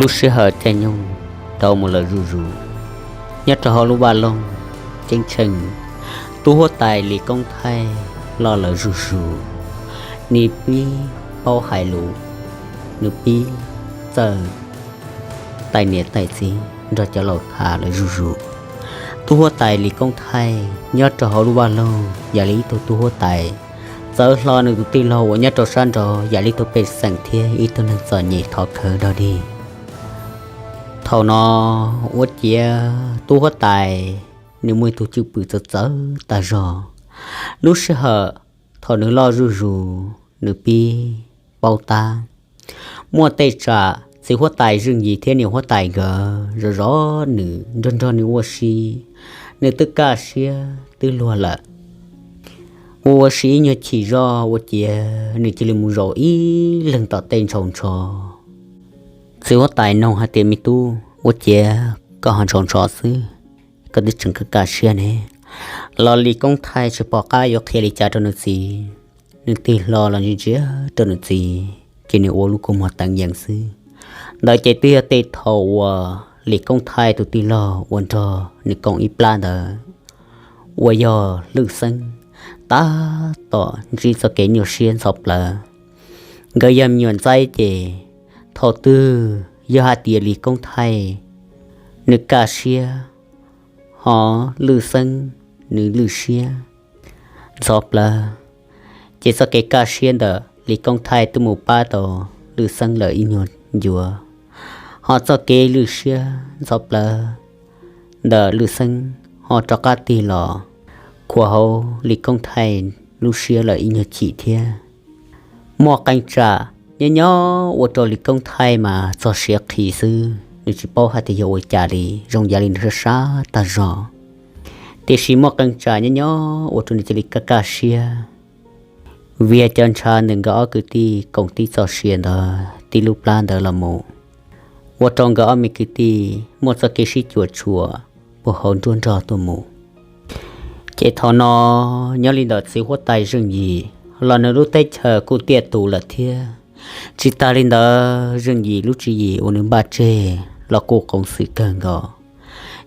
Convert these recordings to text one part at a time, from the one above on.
Lub sij hawm caij nyoog rov mus lawm zuj zus, nyob rau hauv lub vaj loog ceeb tsheej, tub huab tais Lis Koob Thaij loj lawm zuj zus. Nws pib paub hais lus, nws pib txawj taij niam taij txiv nrog cov laus tham lawm zuj zus. Tub huab tais Lis Koob Thaij nyob rau hauv lub vaj loog yam li ib tug tub huab tais, txawv hlo nws tus tij laug uas nyob rau sab nraud yam li ib tug pej xeem thiab ib tug neeg txom nyem thov khawv dog dig. Thaum no ua ciav tub huab tais nws muaj ib tug cwj pwm txawv txawv tag zog. Lub sij hawm thaum nws loj zuj zus, nws pib paub tab muaj tej tsam txiv huab tais Zeej Yim thiab niam huab tais nkawd zov zov nws, nrog nrog nws ua si. Nws twb kaj siab twb luag lawm, ua ua si ib nyuag chim zog ua ciav nws cia li mus zaum ib leeg tom tej ntshaus ntsho. Txiv huab tais nug hais tias, Me tub, ua ciav koj ho ntshaus ntsho xwb, koj twb tseem kaj kaj siab ne? Los Lis Koob Thaij tsis pom qab yuav qhia li cas rau nws txiv. Nws tig hlo los ntsia ntsia rau nws txiv ces nws ua lub kua muag teev yees xwb. Ntawd ces twb yog tej thaum uas Lis Koob Thaij tus tij laug uas nrog nws koom ib plab ntawd uas yog Lwj Xeeb, tab tom ntsib txoj kev nyuaj siab ntxhov plawv. Nkawd yog me nyuam ntxaib ces thaum twg yog hais tias Lis Koob Thaij nws kaj siab, ho Lwj Xeeb nws lwj siab ntxhov plawv, ces txoj kev kaj siab ntawm Lis Koob Thaij twb mus pab tau Lwj Xeeb lawm ib nyuag ncua, ho txoj kev lwj siab ntxhov plawv ntawm Lwj Xeeb ho rov qab tig los khuam hauv Lis Koob Thaij lub siab lawm ib nyuag chim thiab. Muaj qee tsam nyob nyob ua rau Lis Koob Thaij mas txog siav qhi xwb, nws tsis paub hais tias yog ua cas li, zoo yam li nws sab sab tag zog. Tiam sis muaj qee tsam nyob nyob ua rau nws cia li kaj kaj siab, vim cov ntshav ntawm nkawd ob kwv tij koom tib txoj sia ntawd tib lub plab ntawd los mus, ua rau nkawd ob me kwv tij muaj txoj kev sib cuam tshuam puag hauv nruab nrog tuaj mus. Ces thaum no nyob li ntawm txiv huab tais Zeej Yim los nws lub teb chaws kuj tiaj tus lawm thiab. Tsis tas li ntawd Zeej Yim lub tswv yim uas nws npaj tseg los kuj qoov xwm kawg nkaus.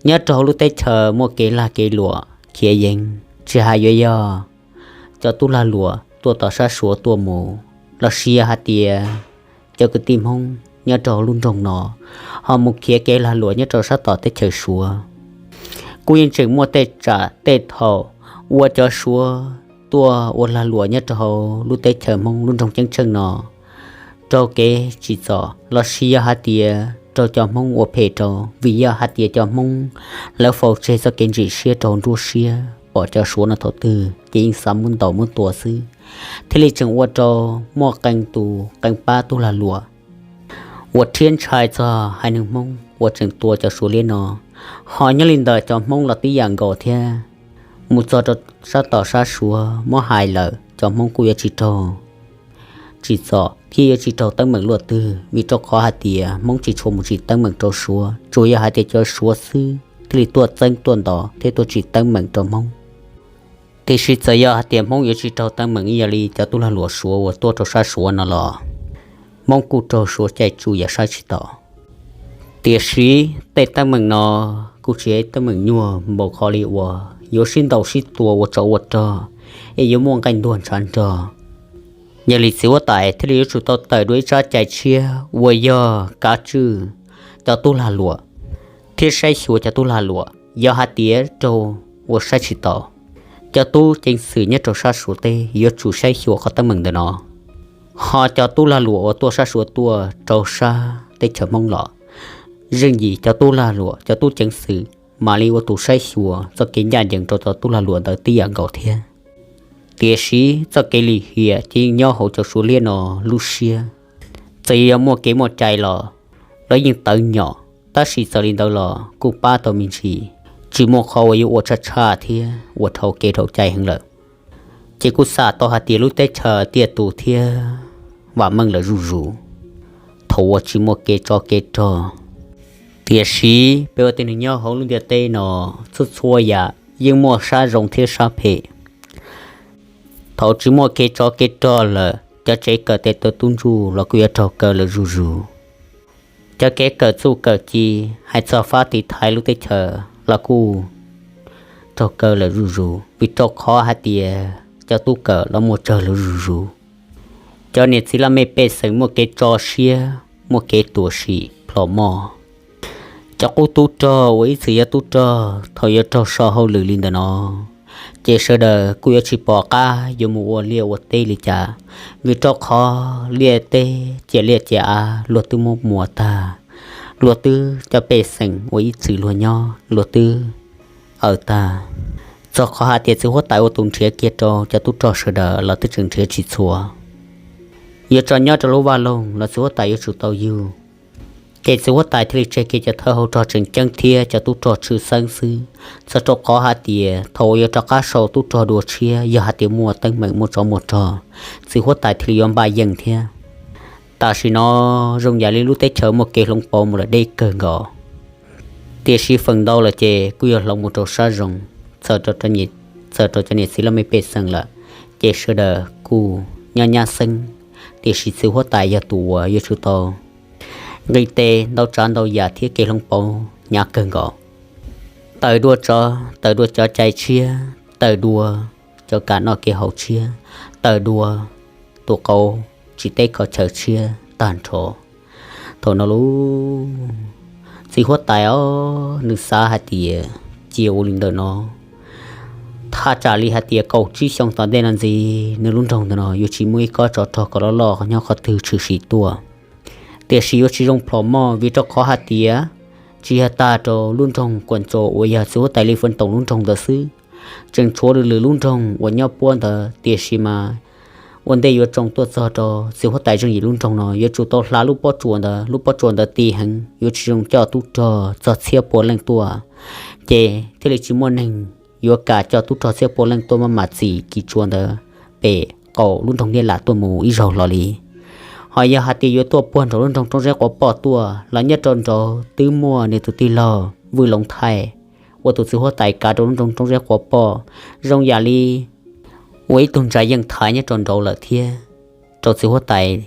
Nyob rau hauv lub teb chaws muaj kev lag kev luam khiav yees, tsis hais yuav yog cov tub lag luam tuaj tom sab Suav tuaj mus, los sis yog hais tias cov kwv tij Hmoob nyob rau hauv lub nroog no ho mus khiav kev lag luam nyob rau sab tom teb chaws Suav. Kuj yeej tseem muaj tej tsam tej thaum uas cov Suav tuaj ua lag luam nyob rau hauv lub teb chaws Hmoob lub nroog ceeb tsheej no raug kev tsim txom, los sis yog hais tias raug cov Hmoob ua phem rau, vim yog hais tias cov Hmoob lawv faus tseg txoj kev ntsim siab rau nruab siab pom cov Suav no thaum twg ces yeej xav muab ntaus muab tua xwb, thiaj li tseem ua rau muaj qee tus qee pab tub lag luam uas rhiab ntshai txog haiv neeg Hmoob uas tseem tua cov Suav liab no. Ho nyob li ntawm cov Hmoob los tib yam nkaus thiab, mus txog rau sab tom sab Suav muab hais lawm cov Hmoob kuj yuav tsis raug tsim txom thiab yuav tsis raug teeb meem luaj twg, vim rau qhov hais tias Hmoob tsis tshua mus tsim teeb meem rau Suav, tsuas yog hais tias cov Suav xwb thiaj li tuaj txeeb tuaj ntos thiab tuaj tsim teeb meem rau Hmoob. Tiam sis txawm yog hais tias Hmoob yuav tsis raug teeb meem ib yam li cov tub lag luam Suav uas tuaj rau sab Suav no los, Hmoob kuj raug Suav caij tsuj yam saib tsis taus. Tiam sis tej teeb meem no kuj tsis yog teeb meem nyuaj npaum qhov li uas yuav sib ntaus sib tua ua tsov ua rog, es yuav muaj nqaij ntuag ntshav nrog. Yog li txiv huab tais thiaj li yuav tsum tau tawm dua ib tsab cai tshiab uas yog kav tswj cov tub lag luam thiab saib xyuas cov tub lag luam. Yog hais tias raug ua saib tsis taus, cov tub ceev xwm nyob rau sab Suav teb yuav tsum saib xyuas qhov teeb meem ntawm no. Ho cov tub lag luam uas tuaj sab Suav tuaj rau sab teb chaws Hmoob los, Zeej Yim cov tub lag luam cov tub ceev xwm mam li ua tus saib xyuas txoj kev ncaj ncees rau cov tub lag luam ntawd tib yam nkaus thiab. Tiam sis txoj kev lim hiam ces yeej nyob hauv cov Suav liab no lub siab. Txawm yuav muaj kev muaj cai los lawv yeej tawv nyom, tab sis txawm li ntawd los kuj pab tau me ntsis, tsis muaj qhov uas yuav ua tshaj tshaj thiab ua dhau kev dhau cai heev lawm. Ces kuj xam tau hais tias lub teb chaws tiaj tus thiab vam meej lawm zuj zus thaum uas tsis muaj kev tsov kev rog. Tiam sis peb ua tej neeg nyob hauv lub ntiaj teb no, txhua txhua yam yeej muaj sab zoo thiab sab phem. Thaum tsis muaj kev tsov kev rog lawm, cov tsev kawm tes taw tub ntsuj los kuj yuav raug kaw lawm zuj zus. Cov kev kawm txuj kawm ci hais txog fab tiv thaiv lub teb chaws los kuj raug kaw lawm zuj zus, vim rau qhov hais tias cov tub kawm los muaj tsawg lawm zuj zus. Cov niam txiv laj mej pej xeem muaj kev tso siab, muaj kev tuam sim plhom moj. Cov qub tub rog uas ib txwm yog tub rog thaum yuav raug so hauj lwm li ntawm no, ces sawv daws kuj yuav tsis pom qab yuav mus ua liaj ua teb li cas, vim rau qhov liaj teb cia liaj cia av luag twb muab muas tag, luag twb cov pej xeem uas ib txwm luag nyob luag twb aws tag. Txog qhov hais tias txiv huab tais ua tus nrhiav kiag rau cov tub rog sawv daws los twb tseem nrhiav tsis txhua. Yuav tso nyob rau lub vaj loog los txiv huab tais yuav tsum tau yug. Ces txiv huab tais thiaj li tseg kiag cov thawj hauv rog tseem ceeb thiab cov tub rog tshwj xeeb xwb, txog rau qhov hais tias thaum uas yuav rov qab sau tub rog dua tshiab yog hais tias muaj teeb meem muaj tsov muaj rog, txiv huab tais thiaj li yuav npaj yeej thiab. Tam sim no zoo yam li lub teb chaws muaj kev hloov pauv mus lawm deb kawg nkaus, tiam sis feem ntau lawm ces kuj yog hloov mus rau sab zoo, txawm rau cov niam txiv laj mej pej xeem lawm, ces sawv daws kuj nyob nyab xeeb, tiam sis txiv huab tais yog tus uas yuav tsum tau nqis tes ntau tsav ntau yam thiab kev hloov pauv hnyav kawg nkaus. Taws dua tsov, taws dua cov cai tshiab, taws dua cov kam noj kev haus tshiab, taws dua tus qauv tsis teb qhov chaw tshiab tag nrho. Thaum no lub txiv huab tais os nws xav hais tias cia ua li ntawm no, thaj tsam li hais tias kaum tsib xyoo tom ntej no ntxiv nws lub nroog ntawm no yuav tsis muaj ib kob tsov rog kom loj loj nyob qhov twg tshwm sim tuaj. Tiam sis yuav tsis zoo plhom moj vim rau qhov hais tias tsis yog tag rau lub nroog Kuam Ntxo uas yog txiv huab tais Li Feev Toom lub nroog ntawd xwb, tseem tshuav lwm lwm lub nroog uas nyob puab ntawd, tiam sis mas ua ntej yuav tsoo tuaj txog rau txiv huab tais Zeej Yim lub nroog no yuav tsum tau hla lub pob tsuas ntawd, lub pob tsuas ntawd ti heev yuav tsis zoo coj tub rog txog txhiab pua leej tuaj, ces thiaj li tsis muaj neeg yuav kam coj tub rog txhiab pua leej tuaj maj mam txim kis tsua ntawd pem qaum lub nroog Liaj Lam tuaj mus ib zaug hlo li. Ho yog hais tias yuav tuaj puag nraum lub nroog Roob Zeb Quav Poj tuaj los nyob rau nraud twb muaj nws tus tij laug Vwj Loov Thaij ua tus txiv huab tais kav rau lub nroog Roob Zeb Quav Poj, zoo yam li ua ib tug ntsa yeej thaiv nyob rau nraud lawm thiab rau txiv huab tais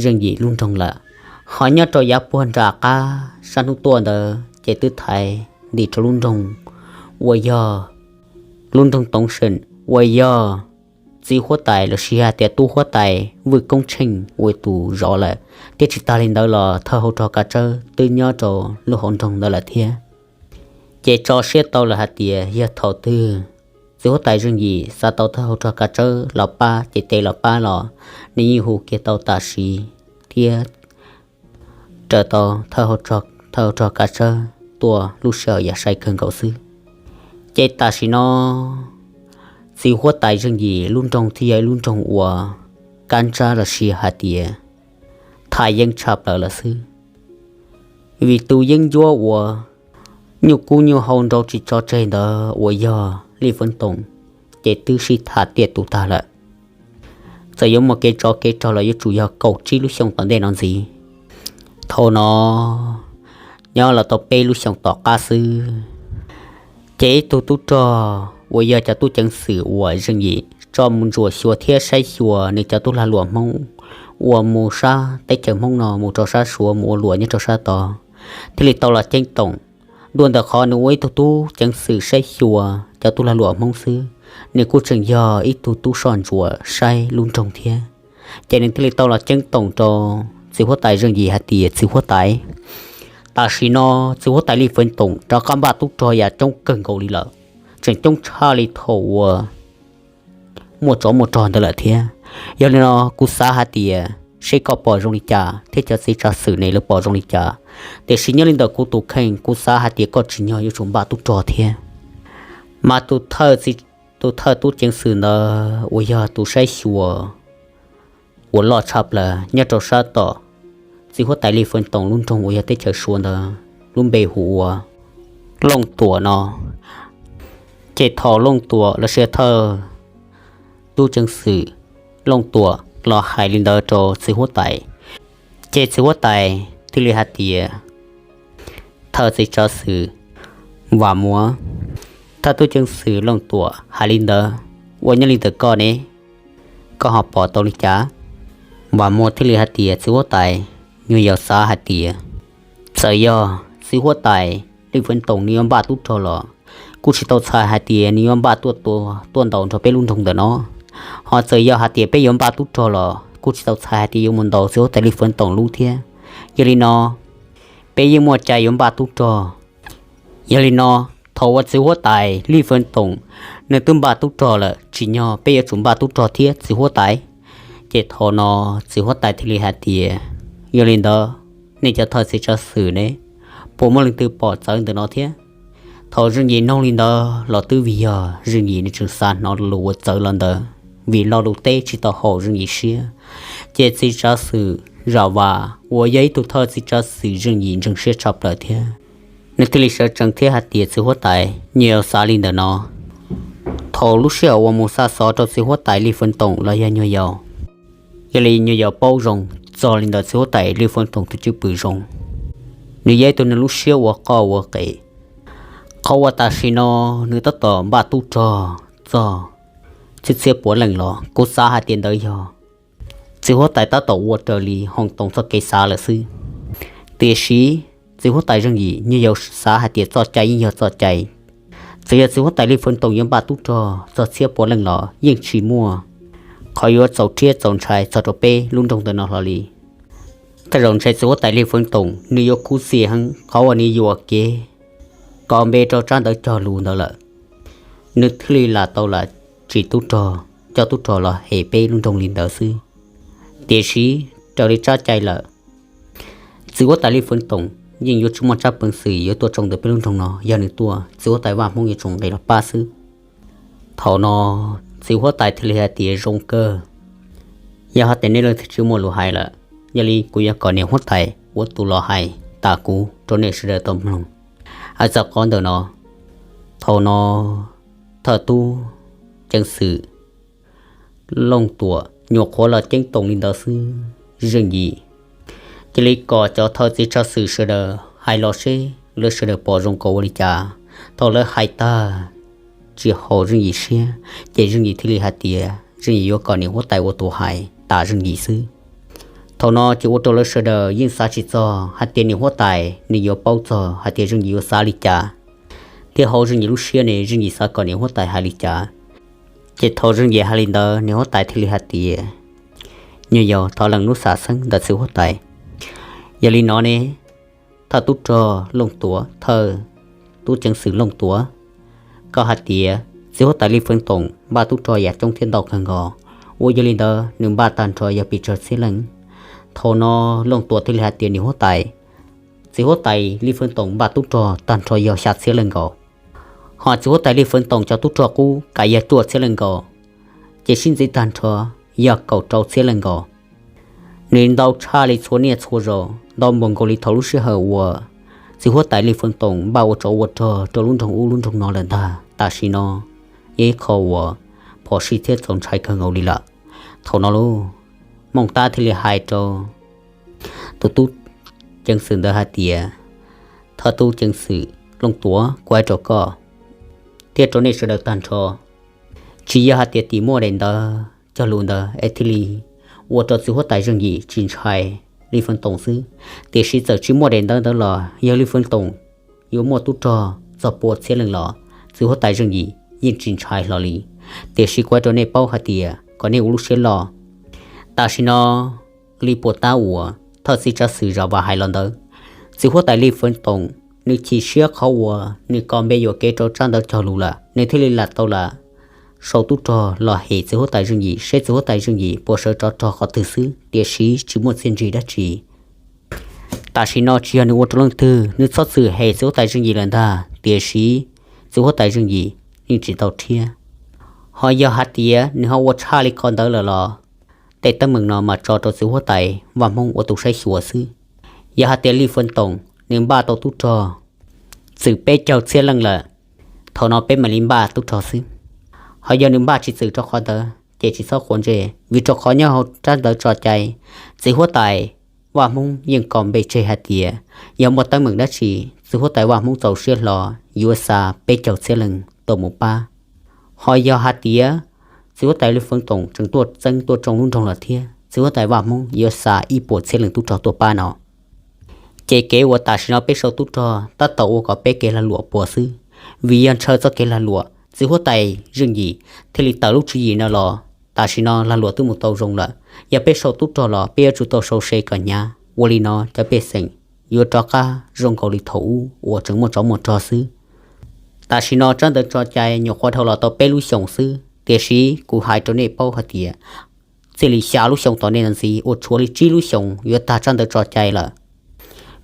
Zeej Yim lub nroog lawm. Ho nyob rau yav puag nram qab sab hnub tuaj ntawd ces twb thaiv ntim rau lub nroog uas yog lub nroog Toov Seem uas yog txiv huab tais los sis hais tias tub huab tais Vwj Koob Tsheej ua tus zov lawm, thiab tsis tas li ntawd los thawj hauv rog Kav Tsawb twb nyob rau lub hauv nroog ntawd lawm thiab. Ces tso siab tau lawm hais tias yog thaum twg txiv huab tais Zeej Yim xav tau thawj hauv rog Kav Tsawb los pab ces tes los pab los nws yeej hu kiag tau tam sim thiab raws tau thawj hauv rog Kav Tsawb tuaj lub sij hawm yam sai kawg nkaus xwb. Ces tam sim no txiv huab tais Zeej Yim lub nroog thiaj yog ib lub nroog uas kab ntsab los sis hais tias thaj yeeb tshaj plaws lawm xwb. Vim tus yeeb ncuab uas nyuj kub nyuj hau nrau tsis tso tseg ntawd uas yog Lij Feev Toom, ces twb sib tham tiaj tus tag lawm. Txawm yuav muaj kev tsov kev rog los yuav tsum yog kaum tsib lub xyoo tom ntej no ntxiv. Thaum no nyob los tau peb lub xyoo tom qab xwb, ces ib tug tub rog uas yog cov tub ceev xwm uas Zeej Yim tso mus ntsuam xyuas thiab saib xyuas nws cov tub lag luam Hmoob uas mus sab teb chaws Hmoob no mus rau sab Suav mus ua luam nyob rau sab tod, thiaj li tau los ceeb toom. Dua ntawm qhov nws ua ib tug tub ceev xwm saib xyuas cov tub lag luam Hmoob xwb, nws kuj tseem yog ib tug tub soj ntsuam saib lub nroog thiab. Ces nws thiaj li tau los ceeb toom rau txiv huab tais Zeej Yim hais tias txiv huab tais, tam sim no txiv huab tais Lij Feev Toom rov qab npaj tub rog yam coob kawg nkaus li lawm, tseem coob tshaj li thaum uas muaj tsov muaj rog ntawd lawm thiab. Yog li no kuv xav hais tias seb koj pom zoo li cas thiab cov txiv tsav xwm ne lawv pom zoo li cas, tiam sis nyob li ntawm kuv tus kheej kuv xav hais tias koj tsim nyog yuav tsum npaj tub rog thiab. Mas tus thawj tub ceev xwm ntawd uas yog tus saib xyuas uas loj tshaj plaws nyob rau sab tom txiv huab tais Lij Feev Toom lub nroog uas yog teb chaws Suav ntawd lub npe hu ua Looj Tuam no. Ces thaum Looj Tuam los sis thawj tub ceev xwm Looj Tuam los hais li ntawd rau txiv huab tais, ces txiv huab tais thiaj li hais tias thawj txiv tsav xwm Vam Muas, thawj tub ceev xwm Looj Tuam hais li ntawd, ua nyob li ntawm koj ne, koj ho pom tau li cas? Vam Muas thiaj li hais tias txiv huab tais, Nyuag Yaus xav hais tias txawm yog txiv huab tais Lij Feev Toom nws yuav npaj tub rog los kuj tsis tau txhais hais tias nws yuav npaj tuaj, tuaj ntaus nrog peb lub nroog ntawm no. Ho txawm yog hais tias peb yuav npaj tub rog los kuj tsis tau txhais hais tias yuav mus ntaus txiv huab tais Lij Feev Toom lub thiab. Yog li no peb yeej muaj cai yuav npaj tub rog. Yog li no thaum uas txiv huab tais Lij Feev Toom nws twb npaj tub rog lawm, tsim nyog peb yuav tsum npaj tub rog thiab txiv huab tais. Ces thaum no txiv huab tais thiaj li hais tias, yog li ntawd nej cov thawj txiv tsav xwm ne, puas muaj leej twg pom txawv ntawm no thiab? Thaum Zeej Yim noog li ntawd los twb vim yog Zeej Yim nws tseem xav hnov lus uas txawv los ntawd, vim lo lus teb tsis tau haum Zeej Yim siab. Ces txiv tsav xwm Zam Vas uas yog ib tug thawj txiv tsav xwm Zeej Yim ntseeg siab tshaj plaws thiab, nws thiaj li sawv tsees thiab hais tias txiv huab tais, nyuag Yaus xav li ntawm no. Thaum lub sij hawm uas mus xa xov rau txiv huab tais Lij Feev Toom los yog nyuag Yaus, yog li nyuag Yaus paub zoo txog li ntawm txiv huab tais Lij Feev Toom tus cwj pwm zoo. Nws yog ib tug neeg lub siab ua qoj ua qees. Qhov uas tam sim no nws tab tom npaj tub rog txog txhiab txhiab puav leej los kuv xav hais tias ntawd yog txiv huab tais tab tom ua raws li Hoo Toos txoj kev xav lawm xwb. Tiam sis txiv huab tais Zeej Yim, nyuag Yaus xav hais tias txoj cai yeej yog txoj cai. Txawm yog txiv huab tais Lij Feev Toom yuav npaj tub rog txog txhiab puav leej los yeej tsis muaj qhov yuav txaus rhiab txaus ntshai txog rau peb lub nroog ntawm no hlo li. Tej zaum ntshe txiv huab tais Lij Feev Toom nws yuav khuv xim heev qhov uas nws yuam kev kos npe rau tsab ntawv cog lus ntawd lawm, nws thiaj li lam tau lam tsim tub rog, coj tub rog los hem peb lub nroog li ntawd xwb. Tiam sis raws li tsab cai lawm, txiv huab tais Lij Feev Toom yeej yuav tsis muaj tsab peev xwm yuav tuaj tsoo ntawm peb lub nroog no. Yog nws tuaj, txiv huab tais Vaj Hmoob yuav tsum nqis los pab xwb. Thaum no txiv huab tais thiaj li hais tias zoo kawg, yog hais tias nej leej twg tsis muaj lus hais lawm, yog li kuv yuav kom niam huab tais ua tus los hais tas kuv rau nej sawv daws tau mloog. Hais txog qhov ntawm no, thaum no thawj tub ceev xwm Looj Tuam nyuam qhuav los ceeb toom li ntawd xwb, Zeej Yim cia li kom cov thawj txiv tsav xwm sawv daws hais los seb lawv sawv daws pom zoo kom ua li cas. Thaum lawv hais tag tsis haum Zeej Yim siab, ces Zeej Yim thiaj li hais tias Zeej Yim yuav kom niam huab tais ua tus hais tas Zeej Yim xwb. Thaum no ces ua rau lawv sawv daws yeej xav tsis txog hais tias niam huab tais nws yuav paub txog hais tias Zeej Yim yuav xav li cas, thiab hauv Zeej Yim lub siab ne Zeej Yim xav kom niam huab tais hais li cas. Ces thaum Zeej Yim hais li ntawd niam huab tais thiaj li hais tias, nyuam yaus thov lees lub xam xeeb ntawm txiv huab tais. Yog li no ne, thawj tub rog Looj Tuam, thawj tub ceev xwm Looj Tuam, koj hais tias txiv huab tais Lij Feev Toom npaj tub rog yam coob thiab ntau kawg nkaus, uas yog li ntawd nws npaj tag nrho yog pes tsawg txhiab leej. Thaum no Looj Tuam thiaj li hais tias niam huab tais, txiv huab tais Lij Feev Toom npaj tub rog tag nrho yog xya txhiab leej nkaus, ho txiv huab tais Lij Feev Toom cov tub rog qub kav yog cuaj txhiab leej nkaus, ces sib ntxiv tag nrho yog kaum rau txhiab leej nkaus. Nws ntau tshaj li txhua niaj txhua zaus, ntau npaum nkaus li thaum lub sij hawm uas txiv huab tais Lij Feev Toom npaj ua tsov ua rog rau lub nroog ub lub nroog no lawm ntag. Tam sim no yog ib qho uas phom sij thiab txaus ntshai kawg nkaus li lawm. Thaum no lauj, Mooj Tab thiaj li hais rau tus tub ceev xwm ntawd hais tias, thawj tub ceev xwm Looj Tuam, kuv hais rau koj thiab rau nej sawv daws tag nrho, tsis yog hais tias tim muaj daim ntawv cog lus ntawd es thiaj li ua rau txiv huab tais Zeej Yim tsis ntshai Lij Feev Toom xwb. Tiam sis txawm tsis muaj daim ntawv ntawd los yog Lij Feev Toom yuav muaj tub rog txog pua txhiab leej los txiv huab tais Zeej Yim yeej tsis ntshai hlo li. Tiam sis kuv hais rau nej paub hais tias kom nej ua lub siab loj. Tam sim no li puas tab uas thawj txiv tsav xwm Zam Vas hais los ntawd, txiv huab tais Lij Feev Toom nws chim siab qhov uas nws kos npe yuam kev rau tsab ntawv cog lus lawm, nws thiaj li lam tau lam sau tub rog los hem txiv huab tais Zeej Yim seb txiv huab tais Zeej Yim puas sawv rov rog qhov twg xwb, tiam sis tsis muaj txiaj ntsig dab tsi. Tam sim no tsis yog nws ua rau leej twg, nws txhob txwm hem txiv huab tais Zeej Yim lawm ntag, tiam sis txiv huab tais Zeej Yim yeej tsis tau rhiab. Ho yog hais tias nws ho ua tshaj li qhov ntawd lawm los tej teeb meem no mas tso rau txiv huab tais Vaj Hmoob ua tus saib xyuas xwb. Yog hais tias Lij Feev Toom nws npaj tau tub rog txwm peb caug txhiab leej lawm, thaum no peb mam li npaj tub rog xwb. Ho yog nws npaj tsis txwm rau qhov ntawd ces tsis txhob quav ntsej, vim rau qhov nyob hauv tsab ntawv tso cai, txiv huab tais Vaj Hmoob yeej kos npe tseg hais tias yog muaj teeb meem dab tsi, txiv huab tais Vaj Hmoob txaus siab hlo yuav xa peb caug txhiab leej tuaj mus pab. Ho yog hais tias txiv huab tais Lij Feev Toom tseem tuaj txeeb tuaj tsoo lub nroog lawm thiab, txiv huab tais Vaj Hmoob yuav xa ib puas txhiab leej tub rog tuaj pab no. Ces kev uas tam sim no peb sau tub rog tab tom ua kom peb kev lag luam puas xwb, vim yog ntshaw txoj kev lag luam txiv huab tais Zeej Yim thiaj li tawm lub tswv yim no los. Tam sim no lag luam twb mus tau zoo lawm, yog peb sau tub rog los peb yuav tsum tau sau se kom hnyav. Ua li no cov pej xeem yuav rov qab zoo nkaus li thaum ub uas tseem muaj tsov muaj rog xwb. Tam sim no tsab ntawv tso cai nyuam qhuav dhau los tau peb lub xyoos xwb, tiam sis kuv hais rau nej paub hais tias txij li xya lub xyoos tom ntej no ntxiv uas tshuav li tsib lub xyoos yuav tag tsab ntawv tso cai lawm.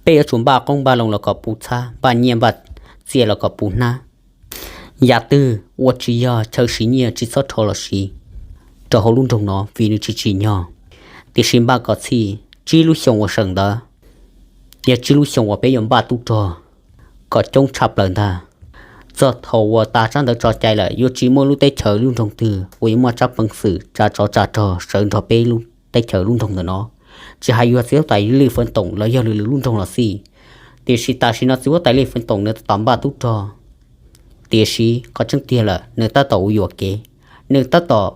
Peb yuav tsum npaj qoob npaj loo los kom puv txhab, npaj nyiaj npaj txiaj los kom puv hnab. Yam twg uas tsis yog chaw siv nyiaj tsis txhob rho los siv rau hauv lub nroog no vim nws tsis tsim nyog. Tiam sis npaj kom txhij tsib lub xyoos uas sawm ntawd yog tsib lub xyoos uas peb yuav npaj tub rog kom coob tshaj plaws ntag. Txog thaum uas tas tsab ntawv tso cai lawm yuav tsis muaj lub teb chaws lub nroog twg uas yuav muaj tsab peev xwm tsa tsov tsa rog sawv nrog peb lub teb chaws lub nroog ntawm no. Tsis hais yog txiv huab tais Lij Feev Toom los yog lwm lwm lub nroog los xij. Tiam sis tam sim no txiv huab tais Lij Feev Toom nws tab tom npaj tub rog, tiam sis qhov tseeb tiag lawm nws tab tom ua yuam kev. Nws tab tom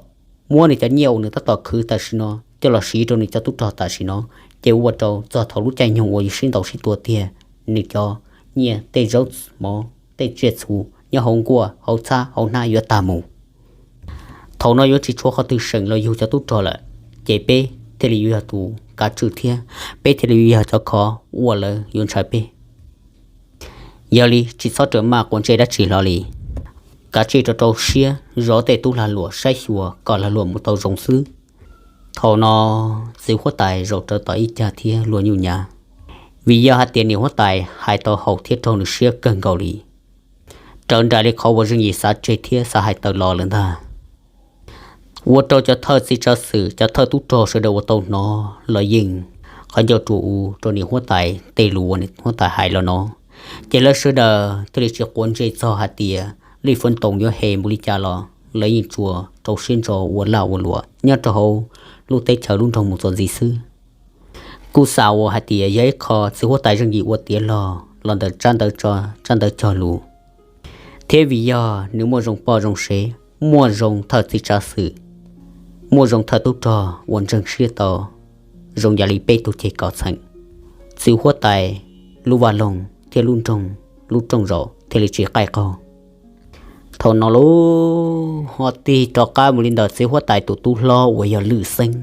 muab nws cov nyiaj uas nws tab tom khwv tam sim no coj los siv rau nws cov tub rog tam sim no, ces ua rau txog thaum lub caij nyoog uas yuav sib ntaus sib tua tiag, nws cov nyiaj tej zaub mov tej tsiaj txhu nyob hauv nkuaj hauv txhab hauv hnab yuav tag mus. Thaum no yuav tsis tshuav qhov twg seem los yug cov tub rog lawm, ces peb thiaj li yuav yog tus kav tswj thiab peb thiaj li yuav yog cov khov uas lawv yuav ntshaw peb. Yog li tsis txhob rawm maj quav ntsej dab tsi hlo li, kav tsij rau rau siab zov tej tub lag luam saib xyuas kom lag luam mus tau zoo xwb. Thaum no txiv huab tais zaum rawv tom ib cag thiab luag nyuj nyav, vim yog hais tias niam huab tais hais tau haum thiab raug nws siab kawg nkaus li, raws nraim li qhov uas Zeej Yim xav tseg thiab xav hais tawm los lawm ntag. Ua rau cov thawj txiv tsav xwm cov thawj tub rog sawv daws uas tau hnov los yeej qhov ncauj rua u rau niam huab tais tej lus uas niam huab tais hais los no, ces lawv sawv daws thiaj li tsis quav ntsej txog hais tias Lij Feev Toom yuav hem npaum li cas los lawv yeej tsuas rau siab ntso ua laj ua luam nyob rau hauv lub teb chaws lub nroog mus txuas ntxiv xwb. Kuj xav ua hais tias yog ib qho txiv huab tais Zeej Yim ua tiav log los ntawm tsab ntawv tso, tsab ntawv cog lus, thiab vim yog nws muaj zoo poj zoo sev, muaj zoo thawj txiv tsav xwm, muaj zoo thawj tub rog uas ntseeg siab tau zoo yam li peb tug ceg kom txheem, txiv huab tais lub vaj loog thiab lub nroog lub rooj zaum thiaj li tsis qaij qaug. Thaum no lub ho tig rov qab mus li ntawm txiv huab tais tus tub hlob uas yog Lwm Xeeb.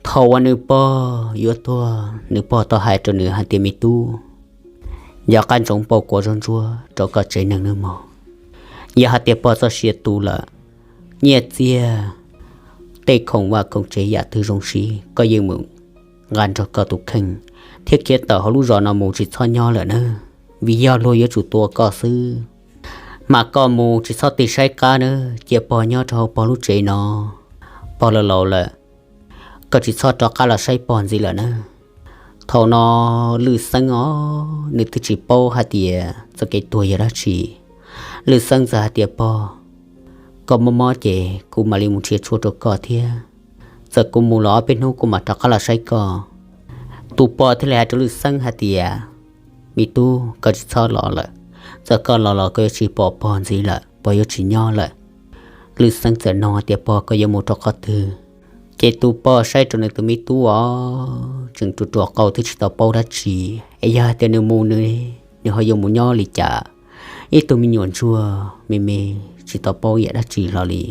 Thaum uas nws pog yuav tuag, nws pog tau hais rau nws hais tias, me tub, yog qab ntsoov pauj kuav zog ntsuab rau koj tsev neeg nawb mog. Yog hais tias pog txoj sia tu lawm, nyiaj txiag, tej khoom vaj khoom tsev yam twg zoo siab koj yeej mus nqa nrog koj tus kheej thiab khiav tawm hauv lub zos no mus tsis txhob nyob lawm nawb, vim yog luag yuav tsum tua koj xwb. Mas koj mus tsis txhob tig saib qab nawb, cia pog nyob rau hauv pog lub tsev no. Pog laus laus lawm, koj tsis txhob rov qab los saib pog ntxiv lawm nawb. Thaum no Lwm Xeeb os, nws twb tsis paub hais tias txoj kev tuag yog dab tsi. Lwm Xeeb txawm hais tias, pog, koj mob mob ces kuv mam li mus nrhiav tshuaj rau koj thiab. Txawm kuv mus los ob peb hnub kuv mam rov qab los saib koj. Tus pog thiaj li hais rau Lwm Xeeb hais tias, me tub, koj tsis txhob los lawm. Txawm koj los los koj yuav tsis pom pog ntxiv lawm, pog yuav tsis nyob lawm. Lwm Xeeb txawm nug hais tias, pog, koj yuav mus rau qhov twg? Ces tus pog saib rau nws tus me tub os, tseem ruam ruam qau twb tsis tau paub dab tsi, es yog hais tias nws mus nws, nws ho yuav mus nyob li cas? Ib tug me nyuam ntsuag me me tsis tau paub yam dab tsi hlo li.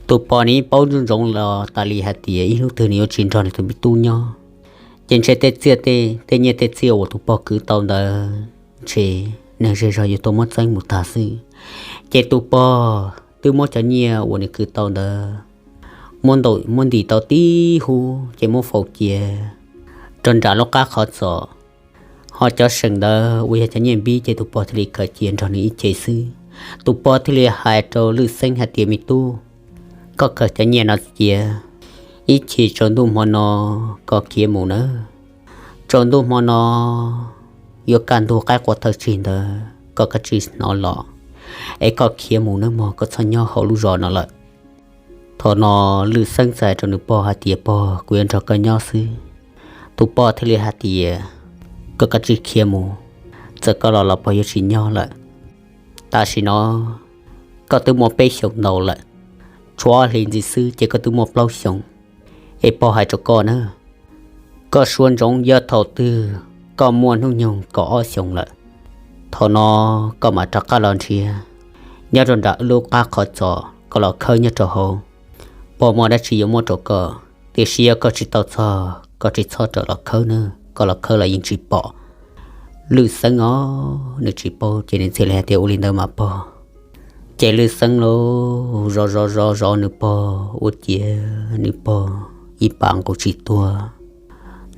Tus pog nws paub ntsoov ntsoov los tas li hais tias ib hnub twg nws yuav tsis nrog nws tus me tub nyob, ces ntshe tej txiaj tej, tej nyiaj tej txiaj uas tus pog kwv tau ntawd ntshe neeg zej zog yuav tau muab txeeb mus tag xwb. Ces tus pog twb muab cov nyiaj uas nws kwv tau ntawd muab ntim tau tib hub ces muab faus cia rau nram lub qab qhov txos. Ho cov seem ntawd uas yog cov nyiaj npib ces tus pog thiaj li khaws cia nrog nws ib ce xwb. Tus pog thiaj li hais rau Lwm Xeeb hais tias, me tub, koj khaws cov nyiaj no cia, ib chim tsaus ntuj hmo no koj khiav mus nawb. Tsaus ntuj hmo no yuav kaj ntug qaib qua thawj tsig ntawd koj kav tsij hnov los, es koj khiav mus nawb mog, koj txhob nyob hauv lub zos no lawm. Thaum no Lwm Xeeb txawm hais rau nws pog hais tias, pog, kuv yuav nrog koj nyob xwb. Tus pog thiaj li hais tias, koj kav tsij khiav mus, txawm koj los los pog yuav tsis nyob lawm. Tam sim no koj twb muaj peb xyoos ntau lawm, tshuav ob hlis ntxiv xwb ces koj twb muaj plaub xyoos. Es pog hais rau koj na, koj suab ntsoov yog thaum twg koj muaj hnub nyoog kaum ob xyoos lawm, thaum no koj mam rov qab los nrhiav nyob rau nram wb lub qab qhov txos, koj los khawb nyob rau hauv. Pog muaj dab tsi yuav muab rau koj, tiam sis yog koj tsis tau txog koj tsis txhob rawm los khawb na, koj los khawb los yeej tsis pom. Lwm Xeeb os, nws tsis paub ces nws txhij li hais tias ua li ntawd mas pog. Ces Lwm Xeeb los zov zov zov zov nws pog ua ciav nws pog ib pas nqus tsis tuag,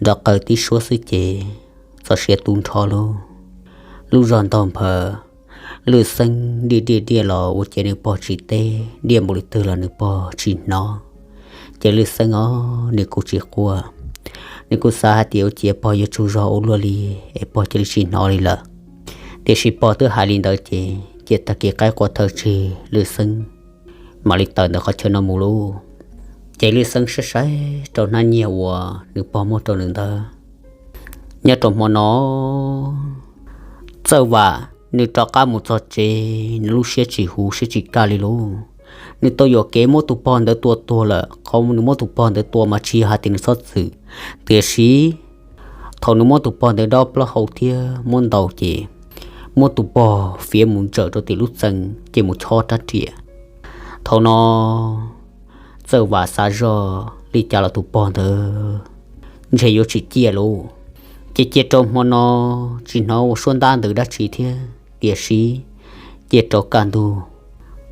nrov qaws tib suab xwb ces txog siav tu nrho lub, lub zog ntog nphawv. Lwm Xeeb diaj diaj diaj los ua ciav nws pog tsis teb, diaj npaum li twg los nws pog tsis hnov. Ces Lwm Xeeb os, nws kuj tsis quaj, nws kuj xav hais tias ua ciav pog yuav tsaug zog ua luaj li es pog cia li tsis hnov li lawm. Tiam sis pog twb hais li ntawd ces, ces tag kis qaib qua thawj tsig Lwm Xeeb mam li tawm ntawm qhov chaw no mus lauj. Ces Lwm Xeeb saib saib rau hnab nyiaj uas nws pog muab rau nws ntawd. Nyob rau hmo no, Txawj Vam nws rov qab mus txog tsev, nws lub siab tsis huv siab tsis kaj li lauj. Nws tau yuam kev muab tus pog ntawd tua tuag lawm, qhov nws muab tus pog ntawd tua mas tsis yog hais tias nws txhob txwm, tiam sis thaum nws muab tus pog ntawd dob plaub hau thiab muab ntaus ces muab tus pog fiav mus ntsawm rau tim lub txee ces mus chob rab riam. Thaum no Txawj Vam xav zoj li cas los tus pog ntawd ntshe yuav tsis ciaj lauj. Ces cia rau hmo no tsis hnov ua suab ntab ntws dab tsi thiab, tiam sis cia rau kaj ntug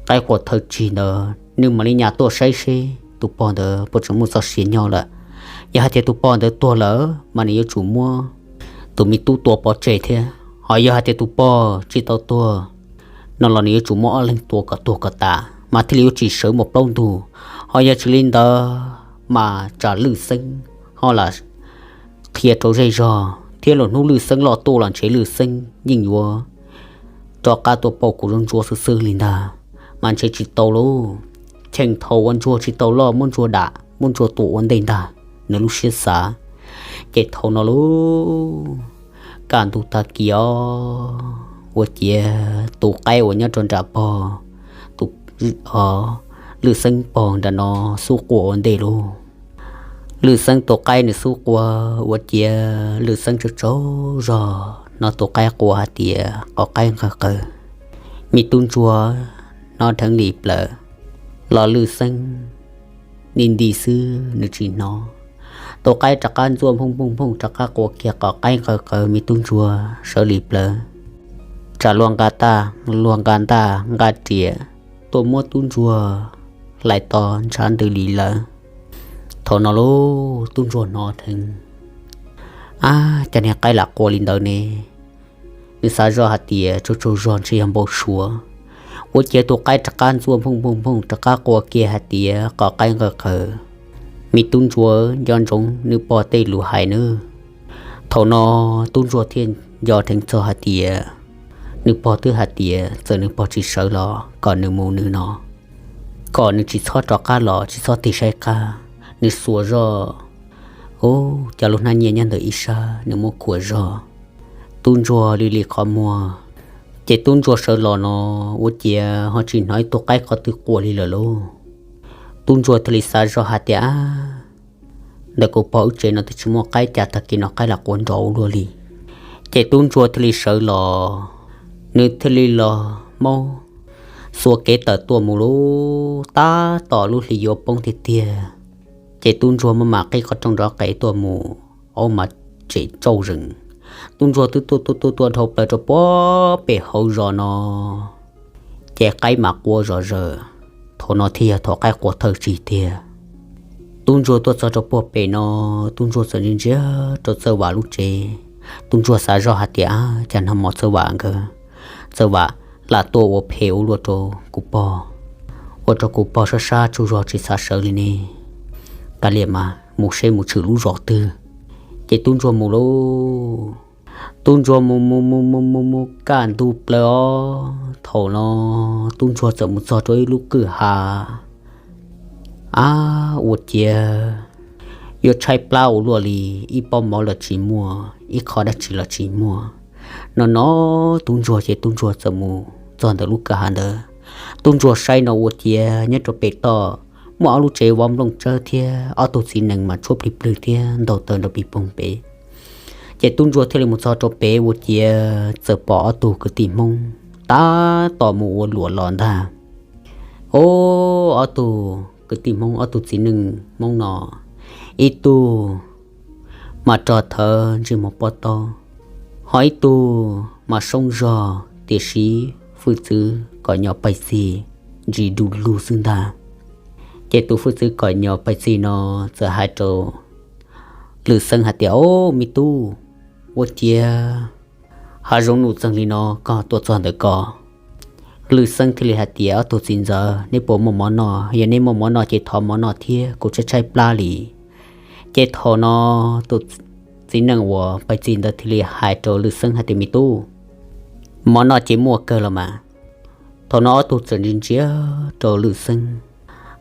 qaib qua thawj tsig ntawd nws mam li nyas tuaj saib seb tus pog ntawd puas tseem muaj txoj sia nyob lawm. Yog hais tias tus pog ntawd tuag lawm mas nws yuav tsum muab tus me tub tua pov tseg thiab, ho yog hais tias tus pog tsis tau tuag no los nws yuav tsum muab ob leeg tua kom tuag kom tas mas thiaj li yuav tsis sawv mus plaub ntug. Ho yog tsis li ntawd mas tsam Lwm Xeeb ho lam qhia rau zej zog thiab, lwm hnub Lwm Xeeb loj tuaj los ntshe Lwm Xeeb yeej yuav rov qab tuaj pauj kuv ntsuab xwb xwb li ntag, mas ntshe tsis tau lauj. Cheem thaum uas ntsuag tsis tau loj muab ntsuag dam muab ntsuag tua ua ntej ntag, nws lub siab xav. Ces thaum no lauj, kaj ntug tag kis os, ua ciav tus qaib uas nyob rau nram pog, tus, o, Lwm Xeeb pog nram no xub quas ua ntej lauj. Lwm Xeeb tus qaib nws xub quas ua ciav Lwm Xeeb tsaug tsaug zog hnov tus qaib quas hais tias, qos qaib nqawg qaws, me tub ntsuag hnov dheev li plaws, los Lwm Xeeb nti nti xwb nws tsis hnov. Tus qaib rov qab ntxuaj nphooj nphooj nphooj rov qab quas kiag, qos qaib nqawg qaws, me tub ntsuag sawv li plaws, tsam luag nqa taj luag nqa ntaj nqa riam tuaj muab tub ntsuag hlais to ntshav ntws li lawm. Thaum no lauj, tub ntsuag hnov dheev, ab, cas niag qaib lam quas li ntawd ne? Nws xav zoj hais tias tsaug tsaug zog ntshe yog npau suav. Ua ciav tus qaib rov qab ntxuaj nphooj nphooj nphooj rov qab quas kiag hais tias, qos qaib nqawg qaws, me tub ntsuag nco ntsoov nws pog tej lus hais nawb. Thaum no tub ntsuag thiaj nco dheev txog hais tias, nws pog twb hais tias txawm nws pog tsis sawv los kom nws mus nws no, kom nws tsis txhob rov qab los tsis txhob tig saib qab, nws xuas zoj, ub, cov lub hnab nyiaj nyob ntawm ib sab nws muab khuam zog. Tub ntsuag li li qhov muag, ces tub ntsuag sawv los no ua ciav ho tsis hnov ib tug qaib qhov twg quas li lawm lauj. Tub ntsuag thiaj li xav zoj hais tias, ab, ntawm kuv pog wb tsev no twb tsis muaj qaib, cas tag kis no qaib lam quas nrov ua luaj li. Ces tub ntsuag thiaj li sawv los, nws thiaj li los maub xuas kev tawm tuaj mus lauj, tab tom lub hli yuav poob tiag tiag. Ces tub ntsuag maj mam qib qhov rooj nrov qes tuaj mus, aub mas tsem tsauj zees. Tub ntsuag twb tuaj tuaj tuaj tuaj dhau plaws rau puag pem hauv zos no, ces qaib mam quas zom zaws. Thaum no thiaj yog thaum qaib quas thawj tsig tiag. Tub ntsuag tuaj txog rau puag pem no, tub ntsuag txawm ntsia ntsia rau Txawj Vam lub tsev. Tub ntsuag xav zoj hais tias, ab, cas nag hmo Txawj Vam nkawd, Txawj Vam lam tuaj ua phem ua luaj rau kuv pog, ua rau kuv pog sab sab tsaug zog tsis xav sawv li ne. Kav liam mas mus seb mus tshwm lub zos twg. Ces tub ntsuag mus lauj. Tub ntsuag mus mus mus mus mus mus kaj ntug plaws os. Thaum no tub ntsuag txawm mus txog rau ib lub kwj ha. Ab, ua ciav yuav tshaib plab ua luaj li, ib pob mov los tsis muaj, ib qho dab tsi los tsis muaj. No no tub ntsuag ces tub ntsuag txawm mus txog ntawm lub kwj ha ntawd. Tub ntsuag saib no ua ciav nyob rau pem toj muaj ob lub tsev vov nplooj tsawb thiab ob tug txiv nees mas tshuab plig plwg thiab ntaug taw nrov pig poog pem. Ces tub ntsuag thiaj li mus txog rau pem ua ciav txawm pom ob tug kwv tij Hmoob tab tom mus ua luam los ntag. Ob, ob tug kwv tij Hmoob, ob tug txiv neej Hmoob no, ib tug mas rog thawv ntsej muag pob taub, ho ib tug mas soob zog tiam sis hwj txwv kom nyo pais txig ntsis du lug xwb ntag. Ces tus hwj txwv kom nyo pais txig no txawm hais rau Lwm Xeeb hais tias, Ob, me tub, ua ciav hav zoov num txeeg li no koj tuaj txog ntawm ko. Lwm Xeeb thiaj li hais tias, Ob tug txiv ntxawm, neb puas muaj mov noj? Yog neb muaj mov noj ces thov mov noj thiab, kuv tshaib tshaib plab li. Ces thaum no tus txiv neej uas pais txig ntawd thiaj li hais rau Lwm Xeeb hais tias, Me tub, mov noj ces muaj kawg los mas. Thaum no ob tug txawm ntsia ntsia rau Lwm Xeeb,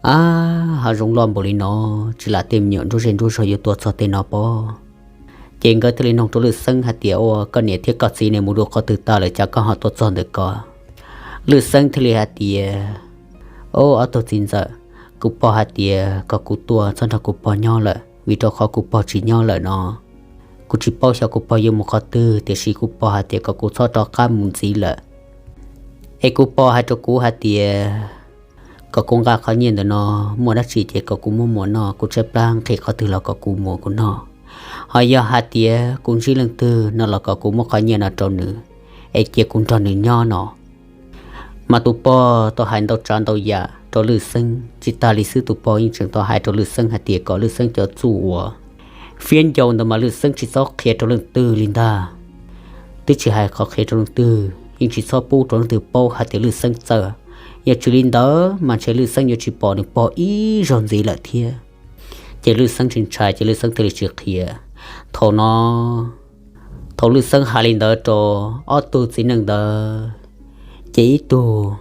Ab, hav zoov loj npaum li no, tsis lam tej me nyuam nruab zej nruab zog yuav tuaj txog tej no pob? Ces nkawd thiaj li nug rau Lwm Xeeb hais tias, Ua koj niam thiab koj txiv ne mus dua qhov twg tag lawm cas koj ho tuaj txog ntawm ko? Lwm Xeeb thiaj li hais tias, Ob, ob tug txiv ntxawm, kuv pog hais tias kom kuv tuaj txhob nrog kuv pog nyob lawm, vim rau qhov kuv pog tsis nyob lawm no, kuv tsis paub xyov kuv pog yuav mus qhov twg, tiam sis kuv pog hais tias kom kuv txhob rov qab mus ntxiv lawm. Es kuv pog hais rau kuv hais tias kom kuv nqa qhov nyiaj ntawm no muaj dab tsi ces kom kuv muab muas noj, kuv tshaib plab nqhis qhov twg los kom kuv muas kuv noj. Ho yog hais tias kuv ntsib leej twg no los kom kuv muab qhov nyiaj no rau nws, es cia kuv nrog nws nyob no. Mas tus pog tau hais ntau tsav ntau yam rau Lwm Xeeb, tsis tas li xwb tus pog yeej tseem tau hais rau Lwm Xeeb hais tias kom Lwm Xeeb cov txuj uas fiab ncau ntawd mas Lwm Xeeb tsis txhob qhia rau leej twg li ntag. Twb tsis hais qhov qhia rau leej twg, yeej tsis txhob pub rau leej twg paub hais tias Lwm Xeeb txawj. Yog tsis li ntawd mas ntshe Lwm Xeeb yuav tsis pom nws pog ib zaug ntxiv lawm thiab. Ces Lwm Xeeb tsis ntshai ces Lwm Xeeb thiaj li tsis qhia. Thaum no, thaum Lwm Xeeb hais li ntawd rau ob tug txiv neej ntawd, ces ib tug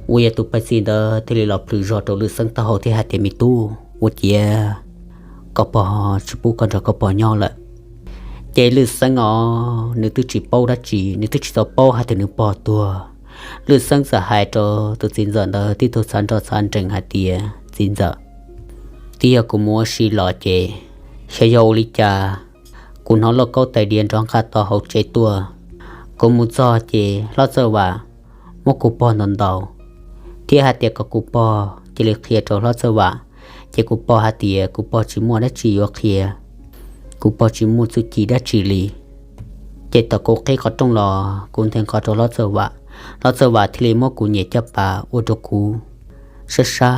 uas yog tus pais txig ntawd thiaj li los plhws zog rau Lwm Xeeb taub hau thiab hais tias, Me tub, ua ciav koj pog tsis pub koj nrog koj pog nyob lawm. Ces Lwm Xeeb os, nws twb tsis paub dab tsi, nws twb tsis tau paub hais tias nws pog tuag. Lwm Xeeb txawm hais rau tus txiv ntxawm ntawd tib tug txhav nroj txhav nrees hais tias, Txiv ntxawm, twb yog kuv mus ua si los ces xyov yog ua li cas, kuv hnov lauj kaub tais diav nrov nqaj tau hauv tsev tuaj. Kuv mus txog ces hlob Txawj Vam muab kuv pog ntaus ntaus, thiab hais tias kom kuv pog cia li qhia rau hlob Txawj Vam. Ces kuv pog hais tias kuv pog tsis muaj dab tsi yuav qhia, kuv pog tsis muaj txuj ci dab tsi li. Ces thaum kuv qhib qhov rooj los kuv nthe nqho rau hlob Txawj Vam, hlob Txawj Vam thiaj li muab kuv niam caj pas ua rau kuv sab sab,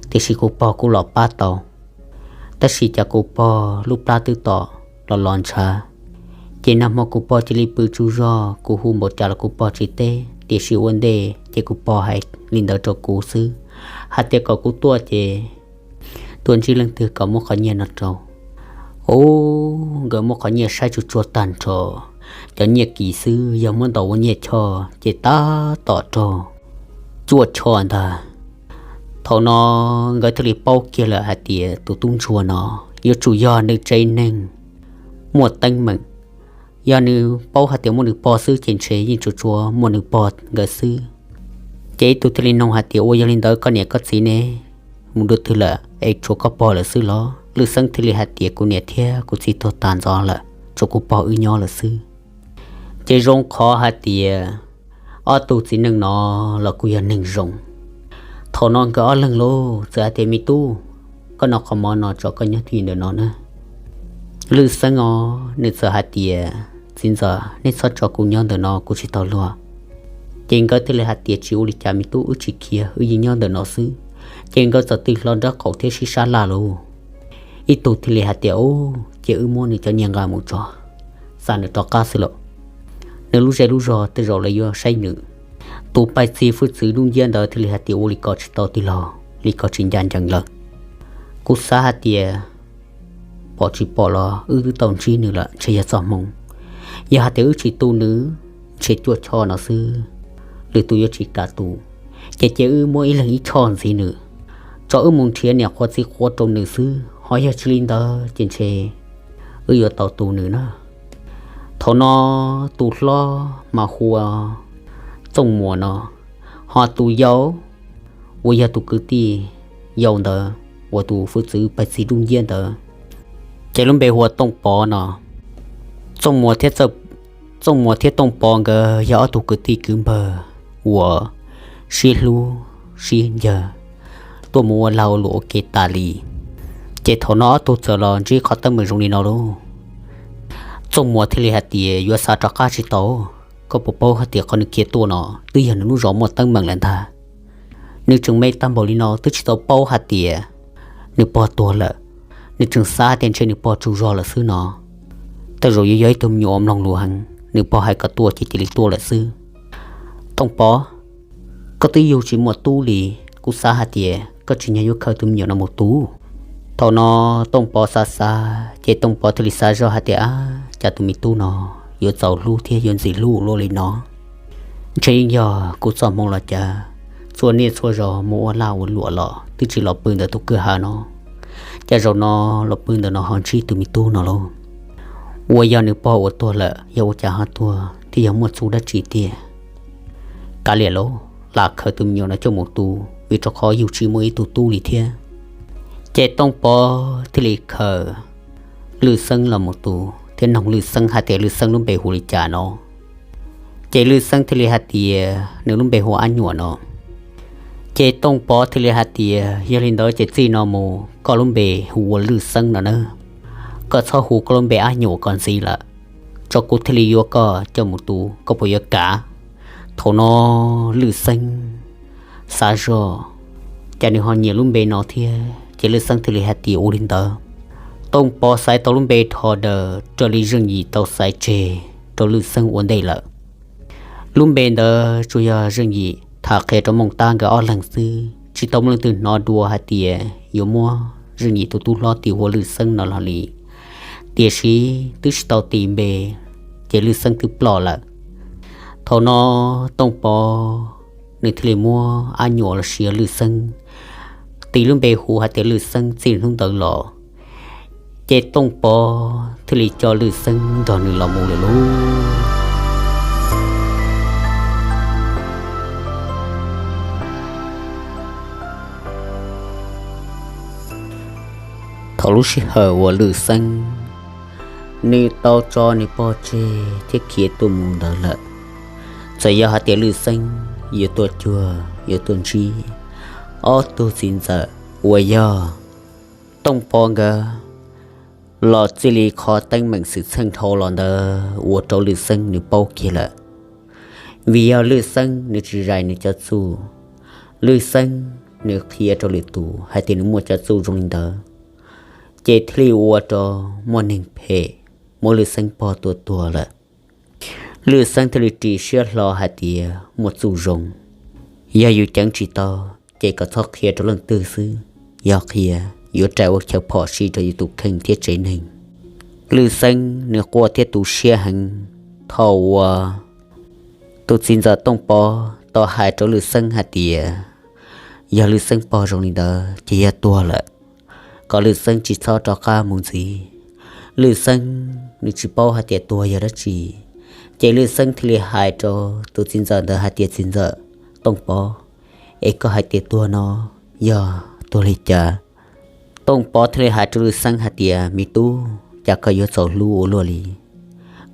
tiam sis kuv pog kuj los pab tau. Tab sis cas kuv pog lub plab twb tom los los ntshav. Ces nag hmo kuv pog cia li pw tsaug zog, kuv hu npaum cas los kuv pog tsis teb, tiam sis ua ntej ces kuv pog hais li ntawd rau kuv xwb, hais tias kom kuv tuaj ces tuaj ntsib leej twg kom muab qhov nyiaj no rau. Ub, nkawd muab qhov nyiaj saib tsuag tsuag tag nrho, cov nyiaj kis xwb yog muab ntaus ua nyiaj choj ces tab tom raug cuaj choj ntag. Thaum no nkawd thiaj li paub kiag lawm hais tias tus tub ntsuag no yuav tsum yog nws tsev neeg muaj teeb meem. Yog nws paub hais tias muaj nws pog xwb ces ntshe yeej tsuas tsuas muaj nws pog nkawd xwb. Ces ib tug thiaj li nug hais tias, Ua yog li ntawd koj niam koj txiv ne mus dua twg lawm es tshuav koj pog lawm xwb los? Lwm Xeeb thiaj li hais tias, Kuv niam thiab kuv txiv tuag tas ntxov lawm, tshuav kuv pog wb nyob lawm xwb. Ces zoo qhov hais tias ob tug txiv neej no los kuj yog neeg zoo. Thaum no nkawd ob leeg lauj txawm hais tias, Me tub, koj noj qhov mov no tso, koj nyob twj ywm ntawm no na. Lwm Xeeb os, nws txawm hais tias, Txiv ntxawm, nej txhob tso kuv nyob ntawm no, kuv tsis tau luag. Ces nkawd thiaj li hais tias, Tsis ua li cas me tub, wb tsis khiav, wb yeej nyob ntawm no xwb. Ces nkawd txawm tig hlo nraub qaum thiab sib sab laj lauj. Ib tug thiaj li hais tias, Ub, ces wb muab nws cov nyiaj nqa mus tso, xa nws rov qab xwb lauj. Nws lub zej lub zog tej zaum lawv yuav saib nws. Tus pais txig hwj txwv dub nciab ntawd thiaj li hais tias, Ua li ko tsis tau tij laug, li ko tsis ncaj ncees lawm. Kuv xav hais tias pom tsis pom los wb twb tau ntsib nws lawm, ntshe yog txoj hmoo. Yog hais tias wb tsis tu nws, ntshe cuaj choj no xwb lwm tus yuav tsis kam tu. Ces cia wb muab ib leeg ib choj ntxiv nws, tso wb mus nrhiav niam qhuav txiv qhuav rau nws xwb, ho yog tsis li ntawd ces ntshe wb yuav tau tu nws na. Thaum no tus hlob mas hu ua Txooj Muas no, ho tus yau uas yog tus kwv tij yau ntawd uas tus hwj txwv pais txiv dub nciab ntawd, ces lub npe hu ua Tooj Pov no. Txooj Muas thiab Tooj Pov nkawd yog ob tug kwv tij kwv npawg uas sib hlub sib ncawg, tuaj mus ua lag ua luam ua ke tas li. Ces thaum no ob tug txawm los ntsib qhov teeb meem zoo li no lauj. Txooj Muas thiaj li hais tias, yuav xav rov qab tsis tau. Koj puas paub hais tias qhov nws khiav tuaj no twb yog nws lub zos muaj teeb meem lawm ntag. Nws tseem me tag npaum li no twb tsis tau paub hais tias nws pog tuag lawm. Nws tseem xav tias ntshe nws pog tsaug zog lawm xwb no. Tej zaum yuav yog ib tug me nyuam uas mloog lus heev, nws pog hais kom tuaj ces cia li tuaj lawm xwb. Tooj Pov, koj twb yug tsis muaj tub li, kuv xav hais tias koj tsim nyog yuav khaws tus me nyuam no mus tu. Thaum no Tooj Pov xav xav ces Tooj Pov thiaj li xav zoj hais tias, ab, cas tus me tub no yuav txaus hlub thiab yuav ntxim hlub luaj li no. Ntshe yeej yog kuv txoj hmoo los cas, txhua niaj txhua zaus mus ua lag ua luam los twb tsis los pw ntawm tus kwj ha no, cas zaum no los pw ntawm no ho ntsib tus me tub no lauj. Uas yog nws pog uas tuag lawm, yog ua cas ho tuag thiab yog muaj txuj dab tsi tiag? Kav liam lauj, lam khaws tus me nyuam no coj mus tu, vim rau qhov yug tsis muaj ib tug tub li thiab. Ces Tooj Pov thiaj li khaws Lwj Xeeb los mus tu thiab noog Lwj Xeeb hais tias Lwj Xeeb lub npe hu li cas no. Ces Lwj Xeeb thiaj li hais tias nws lub npe hu ua Ab Nyuam no. Ces Tooj Pov thiaj li hais tias, yog li ntawd ces txij no mus koj lub npe hu ua Lwj Xeeb no nawb. Koj txhob hu koj lub npe Ab Nyuam ko ntxiv lawm, tso kuv thiaj li yuav koj coj mus tu, koj puas yuav kav? Thaum no Lwj Xeeb xav zoj, cas nws ho nyiam lub npe no thiab, ces Lwj Xeeb thiaj li hais tias ua li ntawd. Tooj Pov xaiv tau lub npe Dhos Daws raws li Zeej Yim tau xaiv tseg rau Lwj Xeeb ua ntej lawm. Lub npe ntawd tsuas yog Zeej Yim tham qhia rau Mooj Tab nkawd ob leeg xwb, tsis tau muaj leej twg hnov dua hais tias yuav muab Zeej Yim tus tub hlob tis ua Lwj Xeeb no los li. Tiam sis twb tsis tau tis npe, ces Lwj Xeeb twb ploj lawm. Thaum no Tooj Pov nws thiaj li muab Ab Nyuam los sis Lwj Xeeb tis lub npe hu hais tias Lwj Xeeb txij hnub ntawd los, ces Tooj Pov thiaj li coj Lwj Xeeb nrog nws los mus lawm lauj. Thaum lub sij hawm uas Lwj Xeeb nws tau tso nws pog tseg thiab khiav tuaj mus ntawd lawm, txawm yog hais tias Lwj Xeeb yuav tuaj cuag yuav tuaj ntsib ob tug txiv ntxawm uas yog Tooj Pov nkawd los txij li qhov teeb meem xwm txheej dhau los ntawd ua rau Lwj Xeeb nws paub kiag lawm. Vim yog Lwj Xeeb nws tsis zais nws cov txuj, Lwj Xeeb nws qhia rau lwm tus hais tias nws muaj cov txuj zoo li ntawd, ces thiaj li ua rau muaj neeg phem muab Lwj Xeeb pog tua tuag lawm. Lwj Xeeb thiaj li ris siab hlo hais tias muaj txuj zoo, yog yus ceev tsis tau ces kom txhob qhia rau leej twg xwb, yog qhia yuav rais ua chaw phom sij rau yus tus kheej thiab tsev neeg. Lwj Xeeb nws quaj thiab tu siab heev thaum uas tus txiv ntxawm Tooj Pov tau hais rau Lwj Xeeb hais tias yog Lwj Xeeb pog zoo li ntawd ces yog tuag lawm, kom Lwj Xeeb tsis txhob rov qab mus ntxiv. Lwj Xeeb nws tsis paub hais tias tuag yog dab tsi, ces Lwj Xeeb thiaj li hais rau tus txiv ntxawm ntawd hais tias, txiv ntxawm Tooj Pov, es koj hais tias tuag no yog tuag li cas? Tooj Pov thiaj li hais rau Lwj Xeeb hais tias, me tub, cas koj yuav txaus hlub ua luaj li?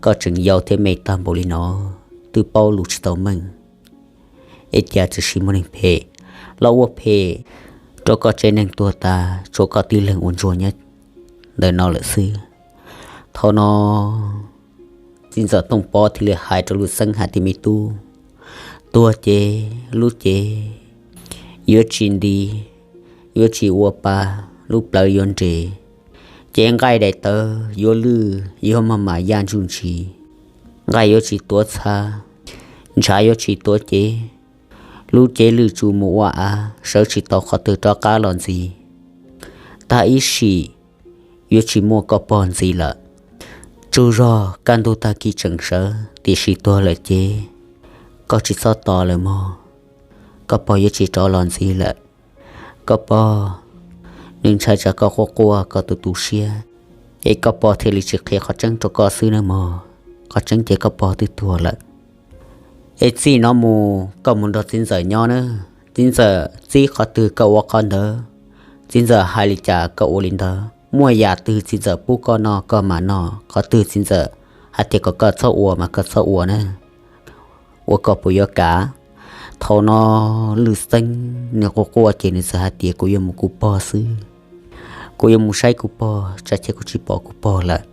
Koj tseem yau thiab me tag npaum li no, twb paub lus tsis tau meej, es cas txawm sim muaj neeg phem los ua phem rau koj tsev neeg tuag tas, tshuav koj tib leeg ua ntsuag nyob ntawm no lawm xwb. Thaum no txiv ntxawm Tooj Pov thiaj li hais rau Lwj Xeeb hais tias, me tub, tuag ces lub cev yuav tsis nti, yuav tsis ua pa, lub plawv yuav nres, ces nqaij daim tawv yuav lwj, yuav maj mam yaj ntsuj ntsis, nqaij yuav tsis tuav txha, ntshav yuav tsis tuav cev, lub cev lwj tsuj mus ua av, sawv tsis tau qhov twg rov qab los ntxiv. Tag ib sim yuav tsis muaj koj pog ntxiv lawm. Tsaug zog kaj ntug tag kis tseem sawv, tiam sis tuag lawm ces koj tsis txhob tos lawm mog. Koj pog yuav tsis rov los ntxiv lawm. Koj pog nws ntshai tsam koj quaj quaj koj tu tu siab, es koj pog thiaj li tsis qhia qhov tseeb rau koj xwb nawb mog. Qhov tseeb ces koj pog twb tuag lawm. Es txij no mus koj mus nrog txiv ntxawm nyob nawb, txiv ntxawm txib qhov twg koj ua qhov ntawd. Txiv ntxawm hais li cas koj ua li ntawd, muaj yam twg txiv ntxawm pub koj noj koj mam noj, qhov twg txiv ntxawm hais tias kom koj txhob ua mas koj txhob ua na. Ua koj puas yuav kam? Thaum no Lwj Xeeb nws quaj quaj ces nws txawm hais tias, kuv yuav mus kuv pog xwb, kuv yuav mus saib kuv pog, tsam ces kuv tsis pom kuv pog lawm.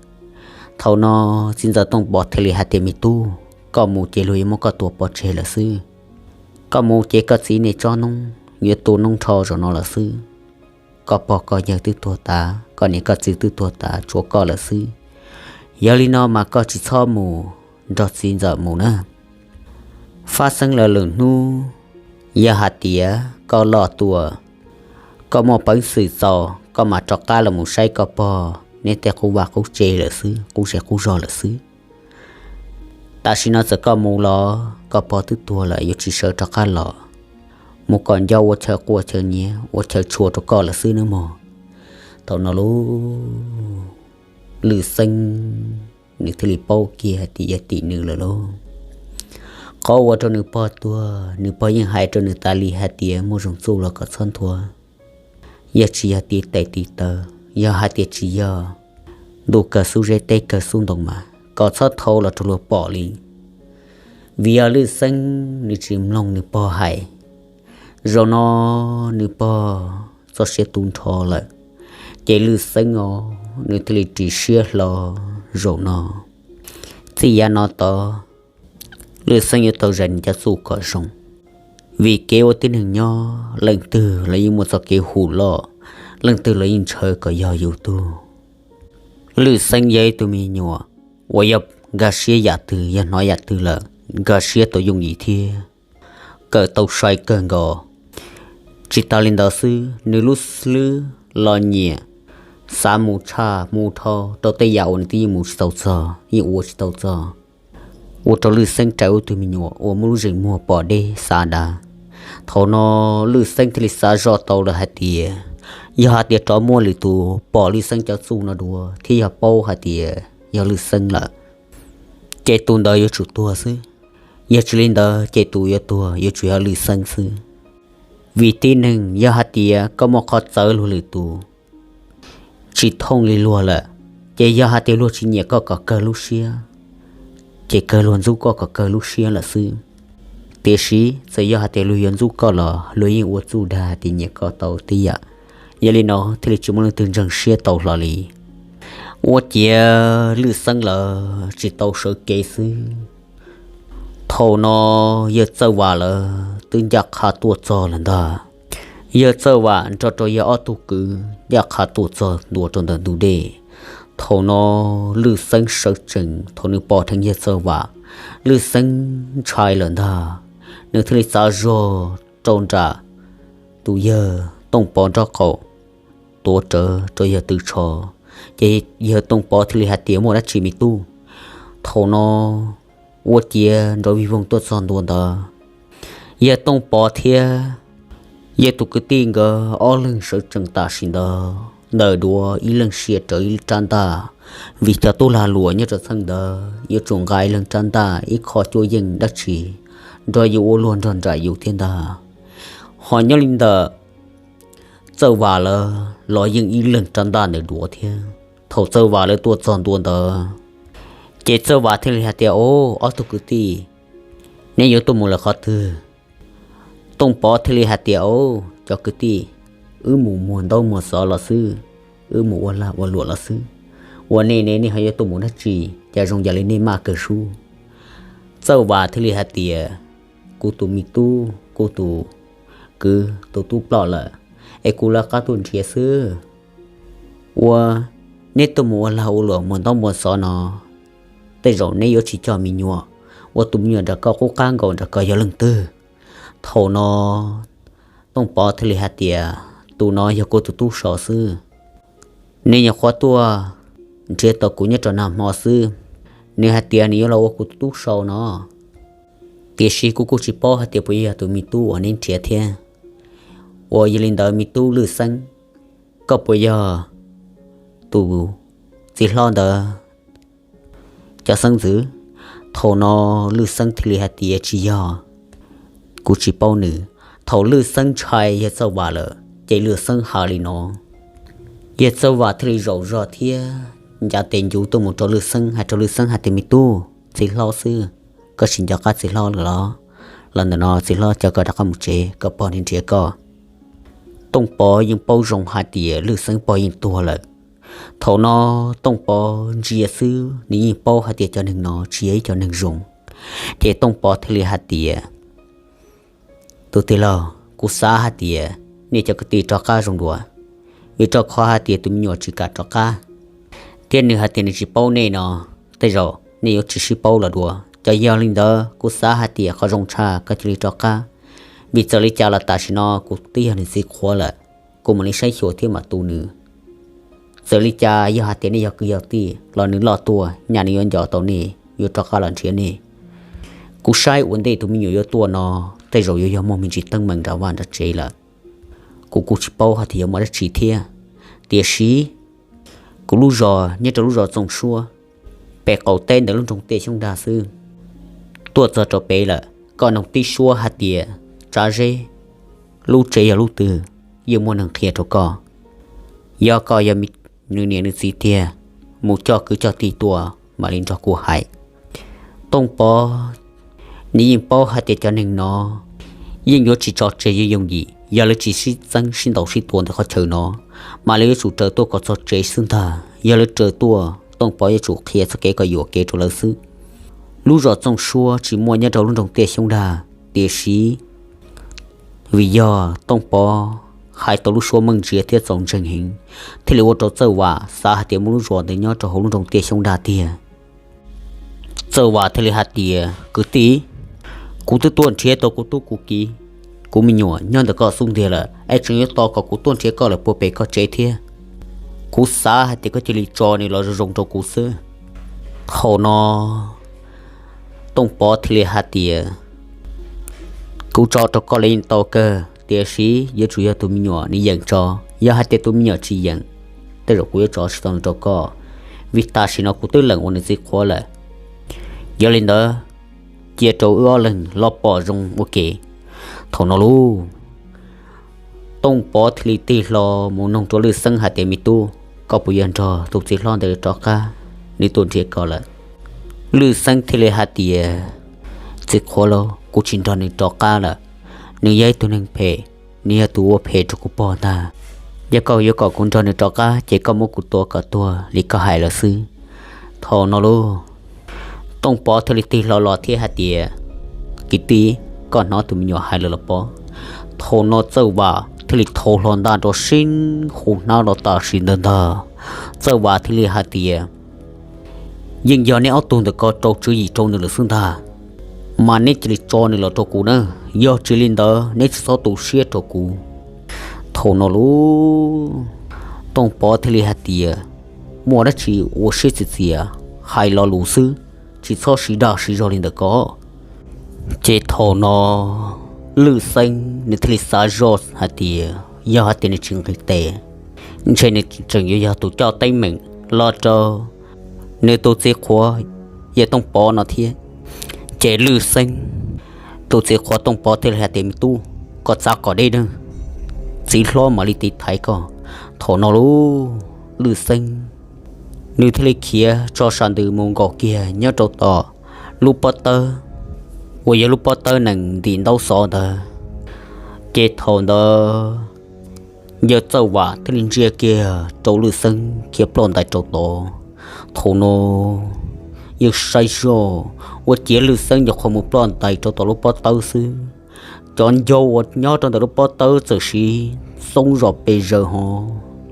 Thaum no txiv ntxawm Tooj Pov thiaj li hais tias, me tub, koj mus ces luag yuav muab koj tua pov tseg lawm xwb. Koj mus ces koj txiv niag tsob noob yuav tu noob nrho zaum no lawm xwb. Koj pog koj yawg twb tuag tas, koj niam koj txiv twb tuag tas, tshuav koj lawm xwb. Yog li no mas koj tsis txhob mus nrog txiv ntxawm mus na. Fab Xeeb lawv lwm hnub, yog hais tias koj loj tuaj, koj muaj peev xwm txaus, koj mam rov qab los mus saib koj pog. Neb tej qub vaj qub tse lawm xwb, qub zej qub zog lawm xwb. Tam sim no txawm koj mus los koj pog twb tuag lawm, yuav tsis sawv rov qab los. Mus kom nco ua chaw quaj chaw nyiav, ua chaw tshua rau koj lawm xwb nawb mog. Thaum no lub Lwj Xeeb nws thiaj li paub kiag hais tias yog tim nws lawm lauj. Qhov uas rau nws pog tuag, nws pog yeej hais rau nws tas li hais tias muaj zoo txuj los kom txhob nthua, yog tsis yog tiv tes tiv taw, yog hais tias tsis yog ntuj kawg xub zeb teb kawg xub ntoo mas kom txhob thau los rau luag pom li. Vim yog Lwj Xeeb nws tsis mloog nws pog hais, zaum no nws pog txoj sia tu nrho lawm, ces Lwj Xeeb os, nws thiaj li ris siab hlo. Zaum no txij yav no tod, Lwj Xeeb yuav tau zais nws cov txuj kom zoo, vim kev ua tib neeg nyob leej twg los yeej muaj txoj kev hum loj, leej twg los yeej ntshaw kom yog yus tug. Lwj Xeeb yog ib tug me nyuam uas yog nkag siab yam twg, yog hnov yam twg lawm nkag siab tau yooj yim thiab kawm tau sai kawg nkaus. Tsis tas li ntawd xwb, nws lub hlwb los nyiam xav mus tshaj mus dhau rau tej yam uas nws twb yeej mus tsis tau txog, yeej ua tsis tau txog, ua rau Lwj Xeeb rais ua tug me nyuam uas muaj lub zeem muag pom deb xav dav. Thaum no Lwj Xeeb thiaj li xav zoj tau lawm hais tias, yog hais tias rov muaj lwm tus pom Lwj Xeeb cov txuj no dua thiab yog paub hais tias yog Lwj Xeeb lawm, ces tus ntawd yuav tsum tuag xwb. Yog tsis li ntawd ces tus yuav tuag yuav tsum yog Lwj Xeeb xwb. Vim tib neeg yog hais tias koj muaj qhov txawv luag lwm tus tsis thooj li luag lawm, ces yog hais tias luag tsis nyiam koj kom kawg lub siab, ces kawg luag ntxub koj kom kawg lub siab lawm xwb. Tiam sis txawm yog hais tias luag yuav ntxub koj los luag yeej ua txuj dag hais tias nyiam koj tau tib yam. Yog li no thiaj li tsis muaj leej twg ntseeg siab tau hlo li. Ua ciav Lwj Xeeb lawv tsis tau sawv kev xwb, thaum no yawg Txawj Vam lawv twb ncaj qha tuaj txog lawm ntag. Yawg Txawj Vam nrog rau yawg ob tug kwv ncaj qha tuaj txog ntua rau ntawm ntug dej. Thaum no Lwj Xeeb sawv tsees, thaum nws pom dheev yawg Txawj Vam, Lwj Xeeb ntshai lawm ntag. Nws thiaj li txav zog rau nram tus yawg Tooj Pov nraub qaum, tuav rawv rau yawg tw tsho. Ces yawg Tooj Pov thiaj li hais tias, muaj dab tsi me tub? Thaum no ua ciav nrov vij voog tuaj txog ntua ntawd, yawg Tooj Pov thiab yawg tus kwv tij nkawd ob leeg sawv tsees tam sim ntawd ntawm duav, ib leeg sia rawv ib rab ntaj, vim cov tub lag luam nyob rau txheej ntawd yuav tsum nqa ib leeg rab ntaj ib qho cuab yeej dab tsi nrog yus ua luag nrog nraim yus thiab ntag. Ho nyob li ntawm Txawj Vam lawv los yeej ib leeg rab ntaj ntawm duav thiab. Thaum Txawj Vam lawv tuaj txog ntua ntawd, ces Txawj Vam thiaj li hais tias, o, ob tug kwv tij, neb yuav tuaj mus lawm qhov twg? Tooj Pov thiaj li hais tias, o, cov kwv tij, wb mus muag ntaub muag xov los xwb, wb mus ua lag ua luam los xwb. Ua nej ne, nej ho yuav tuaj mus dab tsi? Cas zoo yam li nej maj kawg sub. Txawj Vam thiaj li hais tias, kuv tus me tub, kuv tus kwv tus tub ploj lawm, es kuv lawv qab tuaj nrhiav xwb. Ua, neb tuaj mus ua lag ua luam muag ntaub muag xov no, tej zaum neb yuav tsis coj me nyuam, ua tus me nyuam nram ko qub qab nkaus nram ko yog leej twg? Thaum no Tooj Pov thiaj li hais tias, tus no yog kuv tus tub sau xwb. Nws nyuam qhuav tuaj nrhiav tau kuv nyob rau nag hmo xwb. Nws hais tias nws yuav los ua kuv tus tub sau no, tiam sis kuv kuj tsis paub hais tias puas yog tus me tub uas neb nrhiav thiab. Ua yog li ntawd me tub Lwj Xeeb, koj puas yog tus txiv hlob ntawd cov xeeb ntxwv? Thaum no Lwj Xeeb thiaj li hais tias, tsis yog, kuv tsis paub nws. Thaum Lwj Xeeb ntshai yawg Txawj Vam lawm, Ces Lwj Xeeb hais li no, yawg Txawj Vam thiaj li zaum zog thiab ncav tes ncuv tuaj mus rau Lwj Xeeb, hais rau Lwj Xeeb hais tias, Me tub, txiv hlob xwb, koj tsis nco qab txiv hlob lawm los? Los ntawm no txiv hlob coj koj rov qab mus tsev, koj pog nrhiav koj. Tooj Pov yeej paub zoo hais tias Lwj Xeeb pog yeej tuag lawm. Thaum no Tooj Pov ntsia xwb nws yeej paub hais tias cov neeg no tsis yog ib cov neeg zoo. Ces Tooj Pov thiaj li hais tias, Tus tij laug, kuv xav hais tias nej cov kwv tij rov qab zoo dua, vim rau qhov hais tias tus me nyuam tsis kam rov qab, thiab nws hais tias nws tsis paub nej no, tej zaum nej yuav tsis sib paub los dua. Ces yog li ntawd kuv xav hais tias qhov zoo tshaj koj cia li rov qab, vim txawm li cas los tam sim no kuv twb yog nws txiv qhuav lawm, kuv mam li saib xyuas thiab mam tu nws. Txawm li cas yog hais tias nej yog kwv yog tij los nws loj tuaj nyaj nws yuav nco tau nej, yuav rov qab los nrhiav nej. Kuv saib ua ntej tus me nyuam yuav tuaj no tej zaum yuav yog muaj me ntsis teeb meem nram vaj nram tsev lawm. Kuv kuj tsis paub hais tias yuav muaj dab tsi thiab, tiam sis kuv lub zos nyob rau lub zos Txooj Suab, pem qaum teb ntawm lub nroog Tiaj Xyoob Dag xwb. Tuaj txog rau pem lawm, koj nug tib suab hais tias Tsav Zeb lub tsev yog lub twg, yeej muaj neeg qhia rau koj. Yog koj yog nws niam nws txiv tiag, mus coj kwv coj tij tuaj mam li nrog kuv hais. Tooj Pov nws yeej paub hais tias cov neeg no yeej yuav tsis tso tseg yooj yooj yim, yog lawv tsis sib txeeb sib ntaus sib tua ntawm qhov chaw no, mas lawv yuav tsum raws tuaj kom txog tsev xwb ntag. Yog lawv raws tuaj, Tooj Pov yuav tsum qhia txoj kev kom yuam kev rau lawv xwb. Lub zos Txooj Suab tsis muaj nyob rau lub nroog Tiaj Xyoob Dag, tiam sis vim yog Tooj Pov hais tau lub suab meej ntsiav thiab txaus ntseeg heev, thiaj li ua rau Txawj Vam xav hais tias muaj lub zos ntawd nyob rau hauv lub nroog Tiaj Xyoob Dag tiag. Txawj Vam thiaj li hais tias, Kwv tij, kuv twb tuaj nrhiav tau kuv tub kuv kiv, kuv me nyuam nyob ntawm koj xub ntiag lawm, es tseem yuav tos kom kuv tuaj nrhiav koj lawm puag pem koj tsev thiab. Kuv xav hais tias koj cia li tso nws los zoo zoo rau kuv xwb. Thaum no Tooj Pov thiaj li hais tias, Kuv tso rau koj los yeej tau kawg, tiam sis yuav tsum yog tus me nyuam nws yeem tso. Yog hais tias tus me nyuam tsis yeem, tej zaum kuv yuav tso tsis tau nws rau koj, vim tam sim no kuv twb lees ua nws txiv qhuav lawm. Yog li ntawd, cia rau wb ob leeg los pom zoo ua ke. Thaum no lauj, Tooj Pov thiaj li tig hlo mus noog rau Lwj Xeeb hais tias, Me tub, koj puas yuav nrog tus txiv hlob ntawd rov qab, nws tuaj nrhiav koj lawm? Lwj Xeeb thiaj li hais tias, Txiv qhuav lauj, kuv tsis nrog nws rov qab lawm. Nws yog ib tug neeg phem, nws yog tus ua phem rau kuv pog ntag. Yog koj yuav kom kuv nrog nws rov qab ces koj muab kuv tua kom tuag li koj hais lawm xwb. Thaum no lauj, Tooj Pov thiaj li tig hlo los thiab hais tias, Kwv tij, koj hnov tus me nyuam hais lawm los pob? Thaum no Txawj Vam thiaj li thau hlo ntaj nrov sib hu hnab los tam sim ntawd ntag. Txawj Vam thiaj li hais tias, Yeej yog neb ob tug ntawm ko rau tswv yim rau nws lawm xwb ntag, mas neb cia li tso nws los rau kuv na, yog tsis li ntawd neb tsis txhob tu siab rau kuv. Thaum no lauj, Tooj Pov thiaj li hais tias, Muaj dab tsi ua siab txias txias, hais lo lus xwb, tsis txhob siv dag siv zog li ntawm ko. Ces thaum no Lwj Xeeb nws thiaj li xav zoj hais tias, yog hais tias nws tsis nqis tes, ntshe nws tseem yuav yog tus coj teeb meem los rau nws tus txiv qhuav yawg Tooj Pov no thiab. Ces Lwj Xeeb tus txiv qhuav Tooj Pov thiaj li hais tias, Me tub, koj txav kom deb nawb, txiv hlob mam li tiv thaiv koj. Thaum no lauj, Lwj Xeeb nws thiaj li khiav tso sam ntws mus nkaum kiag nyob rau tom lub pob tawb uas yog lub pob tawb nees ntim ntaub xov ntawd. Ces thaum ntawd yawg Txawj Vam thiaj li ntsia kiag rau Lwj Xeeb khiav ploj ntais rau tod. Thaum no yawg saib zoj ua ciav Lwj Xeeb nyuam qhuav mus ploj ntais rau tom lub pob tawb xwb, cov ncau uas nyob rau ntawm lub pob tawb txawm siv xoob zom pes zaws ho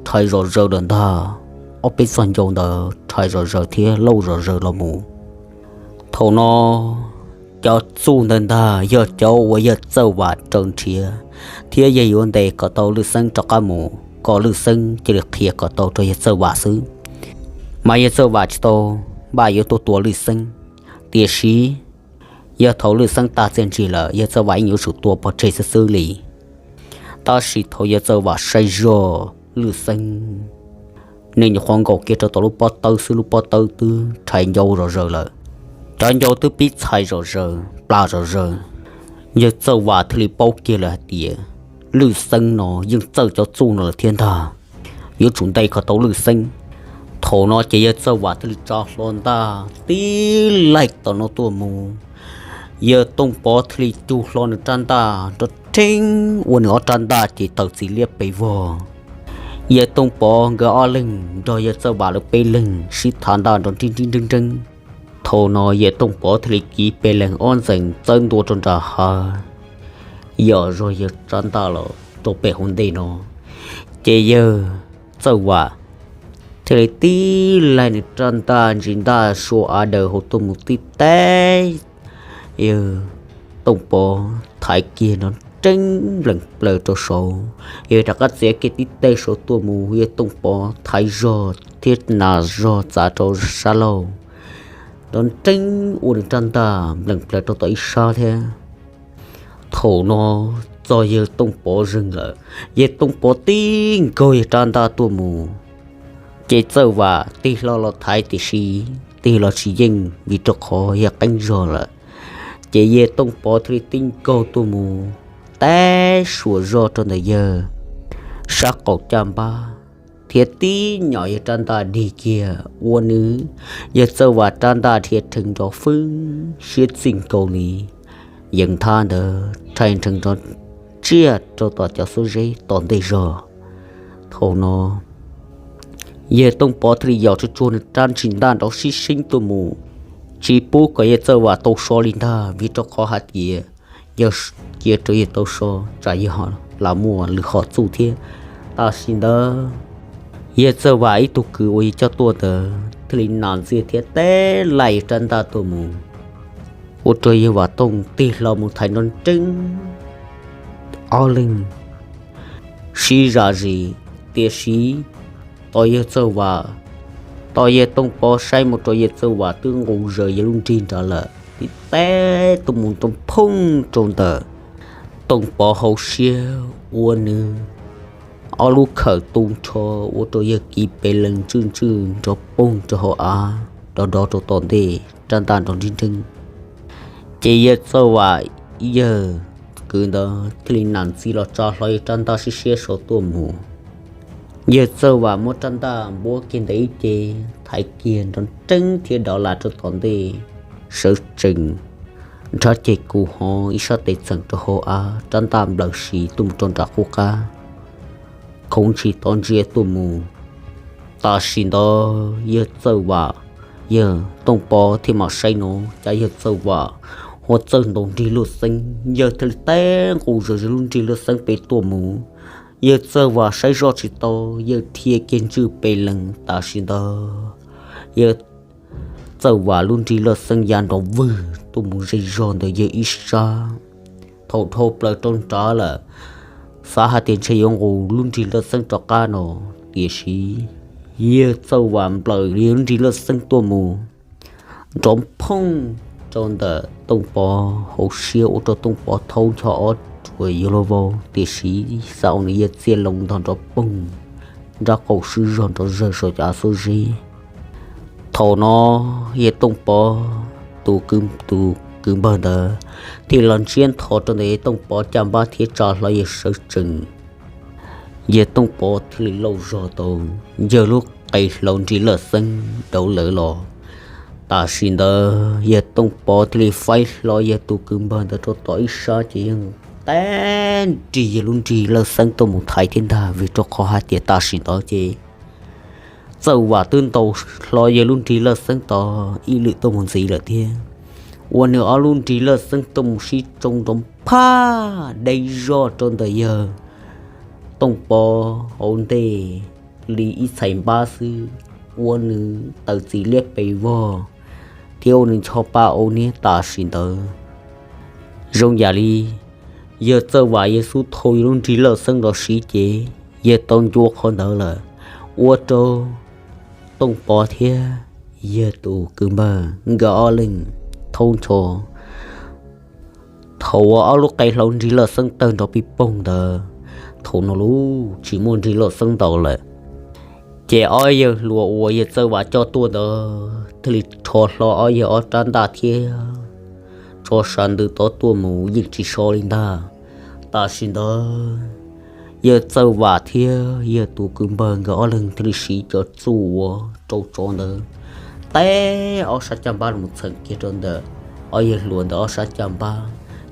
rhais zom zaws lawm ntag. Ob peb txoj ncau ntawd rhais zom zaws thiab lauj zom zaws los mus. Thaum no cov txuj ntawd ntag yog cov uas yawg Txawj Vam raws nrhiav thiab yawg yuav ntes kom tau Lwj Xeeb rov qab mus, kom Lwj Xeeb cia li qhia kom tau rau yawg Txawj Vam xwb. Mas yawg Txawj Vam tsis tau npaj yuav tuaj tua Lwj Xeeb, tiam sis yog thaum Lwj Xeeb tag txiaj ntsig lawm yawg Txawj Vam yeej yuav tsum tua pov tseg xwb xwb li. Tab sis thaum yawg Txawj Vam saib zoj Lwj Xeeb, nws nyuam qhuav nkaum kiag rau tom lub pob tawb xwb lub pob tawb twb rhais ncau zom zaws lawm. Cov ncau twb pib txhais zom zaws plas zom zaws. Yawg Txawj Vam thiaj li paub kiag lawm hais tias Lwj Xeeb no yeej txawj cov txuj no lawm thiab ntag. Yuav tsum ntes kom tau Lwj Xeeb. Thaum no ces yawg Txawj Vam thiaj li tsa hlo ntaj tib laig tom no tuaj mus. Yawg Tooj Pov thiaj li cug hlo nws rab ntaj nrov rheeb ua nws ob rab ntaj ces tawm txiv liab pes vog. Yawg Tooj Pov nkawd ob leeg nrog yawg Txawj Vam lawv peb leeg sib thav ntaj nrov nrib nrib nreeb nreeb. Thaum no yawg Tooj Pov thiaj li kiv pes lees ob ntxees txawb ntua rau nram hav, yos zog yawg rab ntaj los rau pem hauv ntej no. Ces yawg Txawj Vam thiaj li tib laig nws rab ntaj ntsis ntaj sua av daws hauv tuaj mus tib teg. Yawg Tooj Pov thaiv kiag nrov nreeb nplees plaws rau saud, yawg rov qab txiav kiag tib teg saud tuaj mus, yawg Tooj Pov thaiv zog thiab nas zog txav rau sab laug, nrov nreeb ua nws rab ntaj nplees plaws rau tom ib sab thiab. Thaum no txog yawg Tooj Pov zeeg lawm, yawg Tooj Pov tib nkaug yawg rab ntaj tuaj mus. Ces Txawj Vam tig hlo los thaiv tiam sis tig los tsis yeej vim rau qhov yawg qeeb zog lawm. Ces yawg Tooj Pov thiaj li tib nkaug tuaj mus, tab suam zog rau ntawm yawg sab qaum caj npab, thiab tib nyom yawg rab ntaj dig kiag ua nws, yawg Txawj Vam rab ntaj dhia rhees nrov fwb siab txij nkaus li yeev nthab ntawd rhais nrhees nrov tsiaj rau tom cov xuab zeb tom ntej zog. Thaum no yawg Tooj Pov thiaj li yos tsuag tsuag nws rab ntsis ntaj nrov sib seeb tuaj mus, tsis pub kom yawg Txawj Vam tau so li ntag, vim rau qhov hais tias yog cia rau yawg tau so tsam yawg ho lam muaj lwm hom txuj thiab. Tam sim ntawd yawg Txawj Vam ib tug kwv uas yawg coj tuaj ntawd thiaj li nas ntxiag thiab teb laim rab ntaj tuaj mus, ua rau yawg Vam Tooj tig hlo mus thaiv nrov nreeb ob leeg sib zam zis. Tiam sis tos yawg Txawj Vam, tos yawg Tooj Pov saib mus rau yawg Txawj Vam twb nqus zaws yawg lub nrig nrad lawm, tib teg tuaj mus nrov phooj rau ntawm Tooj Pov hauv siab ua nws ob lub khawm tu nrho, ua rau yawg kiv pes lees ntswj ntswj nrov poog rau hauv av, dov dov rau tom ntej, rab ntaj nrov nrib nreeb. Ces yawg Txawj Vam yawg kwv ntawd thiaj li nam ntxiv los tsa hlo yawg rab ntaj siab siab saud tuaj mus. Yawg Txawj Vam muab rab ntaj npuab kiag ntawm ib ce, thaiv kiag nrov nreeb thiab dov las rau tom ntej, sawv tsees nrhab ceg kus hov ib sab tes txheem rau hauv av, rab ntaj nplawm siv tuaj mus rau nram qub qab, khoov ntshis tod ntsia tuaj mus. Tam sim ntawd yawg Txawj Vam, yawg Tooj Pov thiaj mam saib no, cas yawg Txawj Vam ua txawj ntaus nrig laj xeeb, yawg thiaj li teb nqus zog yawg lub nrig laj xeeb pem tuaj mus. Yawg Txawj Vam saib zoj tsis tau, yawg dhia kiag ntswj pes lees. Tam sim ntawd yawg Txawj Vam lub nrig laj xeeb ya nrov vwg tuaj mus ze zog ntawm yawg ib sab. Thaum dhau plaws rau nrad lawm, xav hais tias ntshe yuav nqus lub nrig laj xeeb rov qab no, tiam sis yawg Txawj Vam nplawm yawg lub nrig laj xeeb tuaj mus, nrov phooj rau ntawm Tooj Pov hauv siab ua rau Tooj Pov thaub ncho ob ruam yuav luag vau, tiam sis xav ua nws yawg txiaj loo ntog nrov poog, nrab qaum swb zog nrov zawg saum cov av xuab zeb. Thaum no yawg Tooj Pov tus kwv, tus kwv npawg ntawd thiaj los ntsiab ntho rau ntawm yawg Tooj Pov caj npab thiab tsa hlo yawg sawv tsees. Yawg Tooj Pov thiaj li lauj zog tau yawg lub qe hlau nrig laj xeeb dauv lawv los. Tam sim ntawd yawg Tooj Pov thiaj li faib hlo yawg tus kwv npawg ntawd rau tom ib sab ces yawg teb nrig yawg lub nrig laj xeeb tuaj mus thaiv thiab ntag, vim rau qhov hais tias tam sim ntawd ces Txawj Vam twb ntaus hlo yawg lub nrig laj xeeb tod ib lwm tuaj mus ntxiv lawm thiab, ua nws ob lub nrig laj xeeb tuaj mus sib tsoo nrov phaj deb zog rau ntawm yawg Tooj Pov hauv ntej li ib txhais npab xwb, ua nws tawm txim liab pes vog thiab ua nws ncho pa au niab tam sim ntawd. Zoo yam li yawg Txawj Vam yawg xub thau yawg lub nrig laj xeeb los siv ces yawg tau ncua qhov ntawd lawm, ua rau Tooj Pov thiab yawg tus kwv npawg nkawd ob leeg thaub ncho. Thaum uas ob lub qe hlau nrig laj xeeb tawg nrov pij poog ntawd, thaum no lub tsis muaj nrig laj xeeb ntau lawm, ces ob yawg hluas uas yawg Txawj Vam coj tuaj ntawd thiaj li rho hlo ob yawg ob rab ntaj thiab tso sas ntws tod tuaj mus yeej tsis so li ntag. Tam sim ntawd yawg Txawj Vam thiab yawg tus kwv npawg nkawd ob leeg thiaj li siv cov txuj uas rau tsov ntawd teb ob sab caj npab los txheem kiag rau ntawm ob yawg hluas ntawd ob sab caj npab,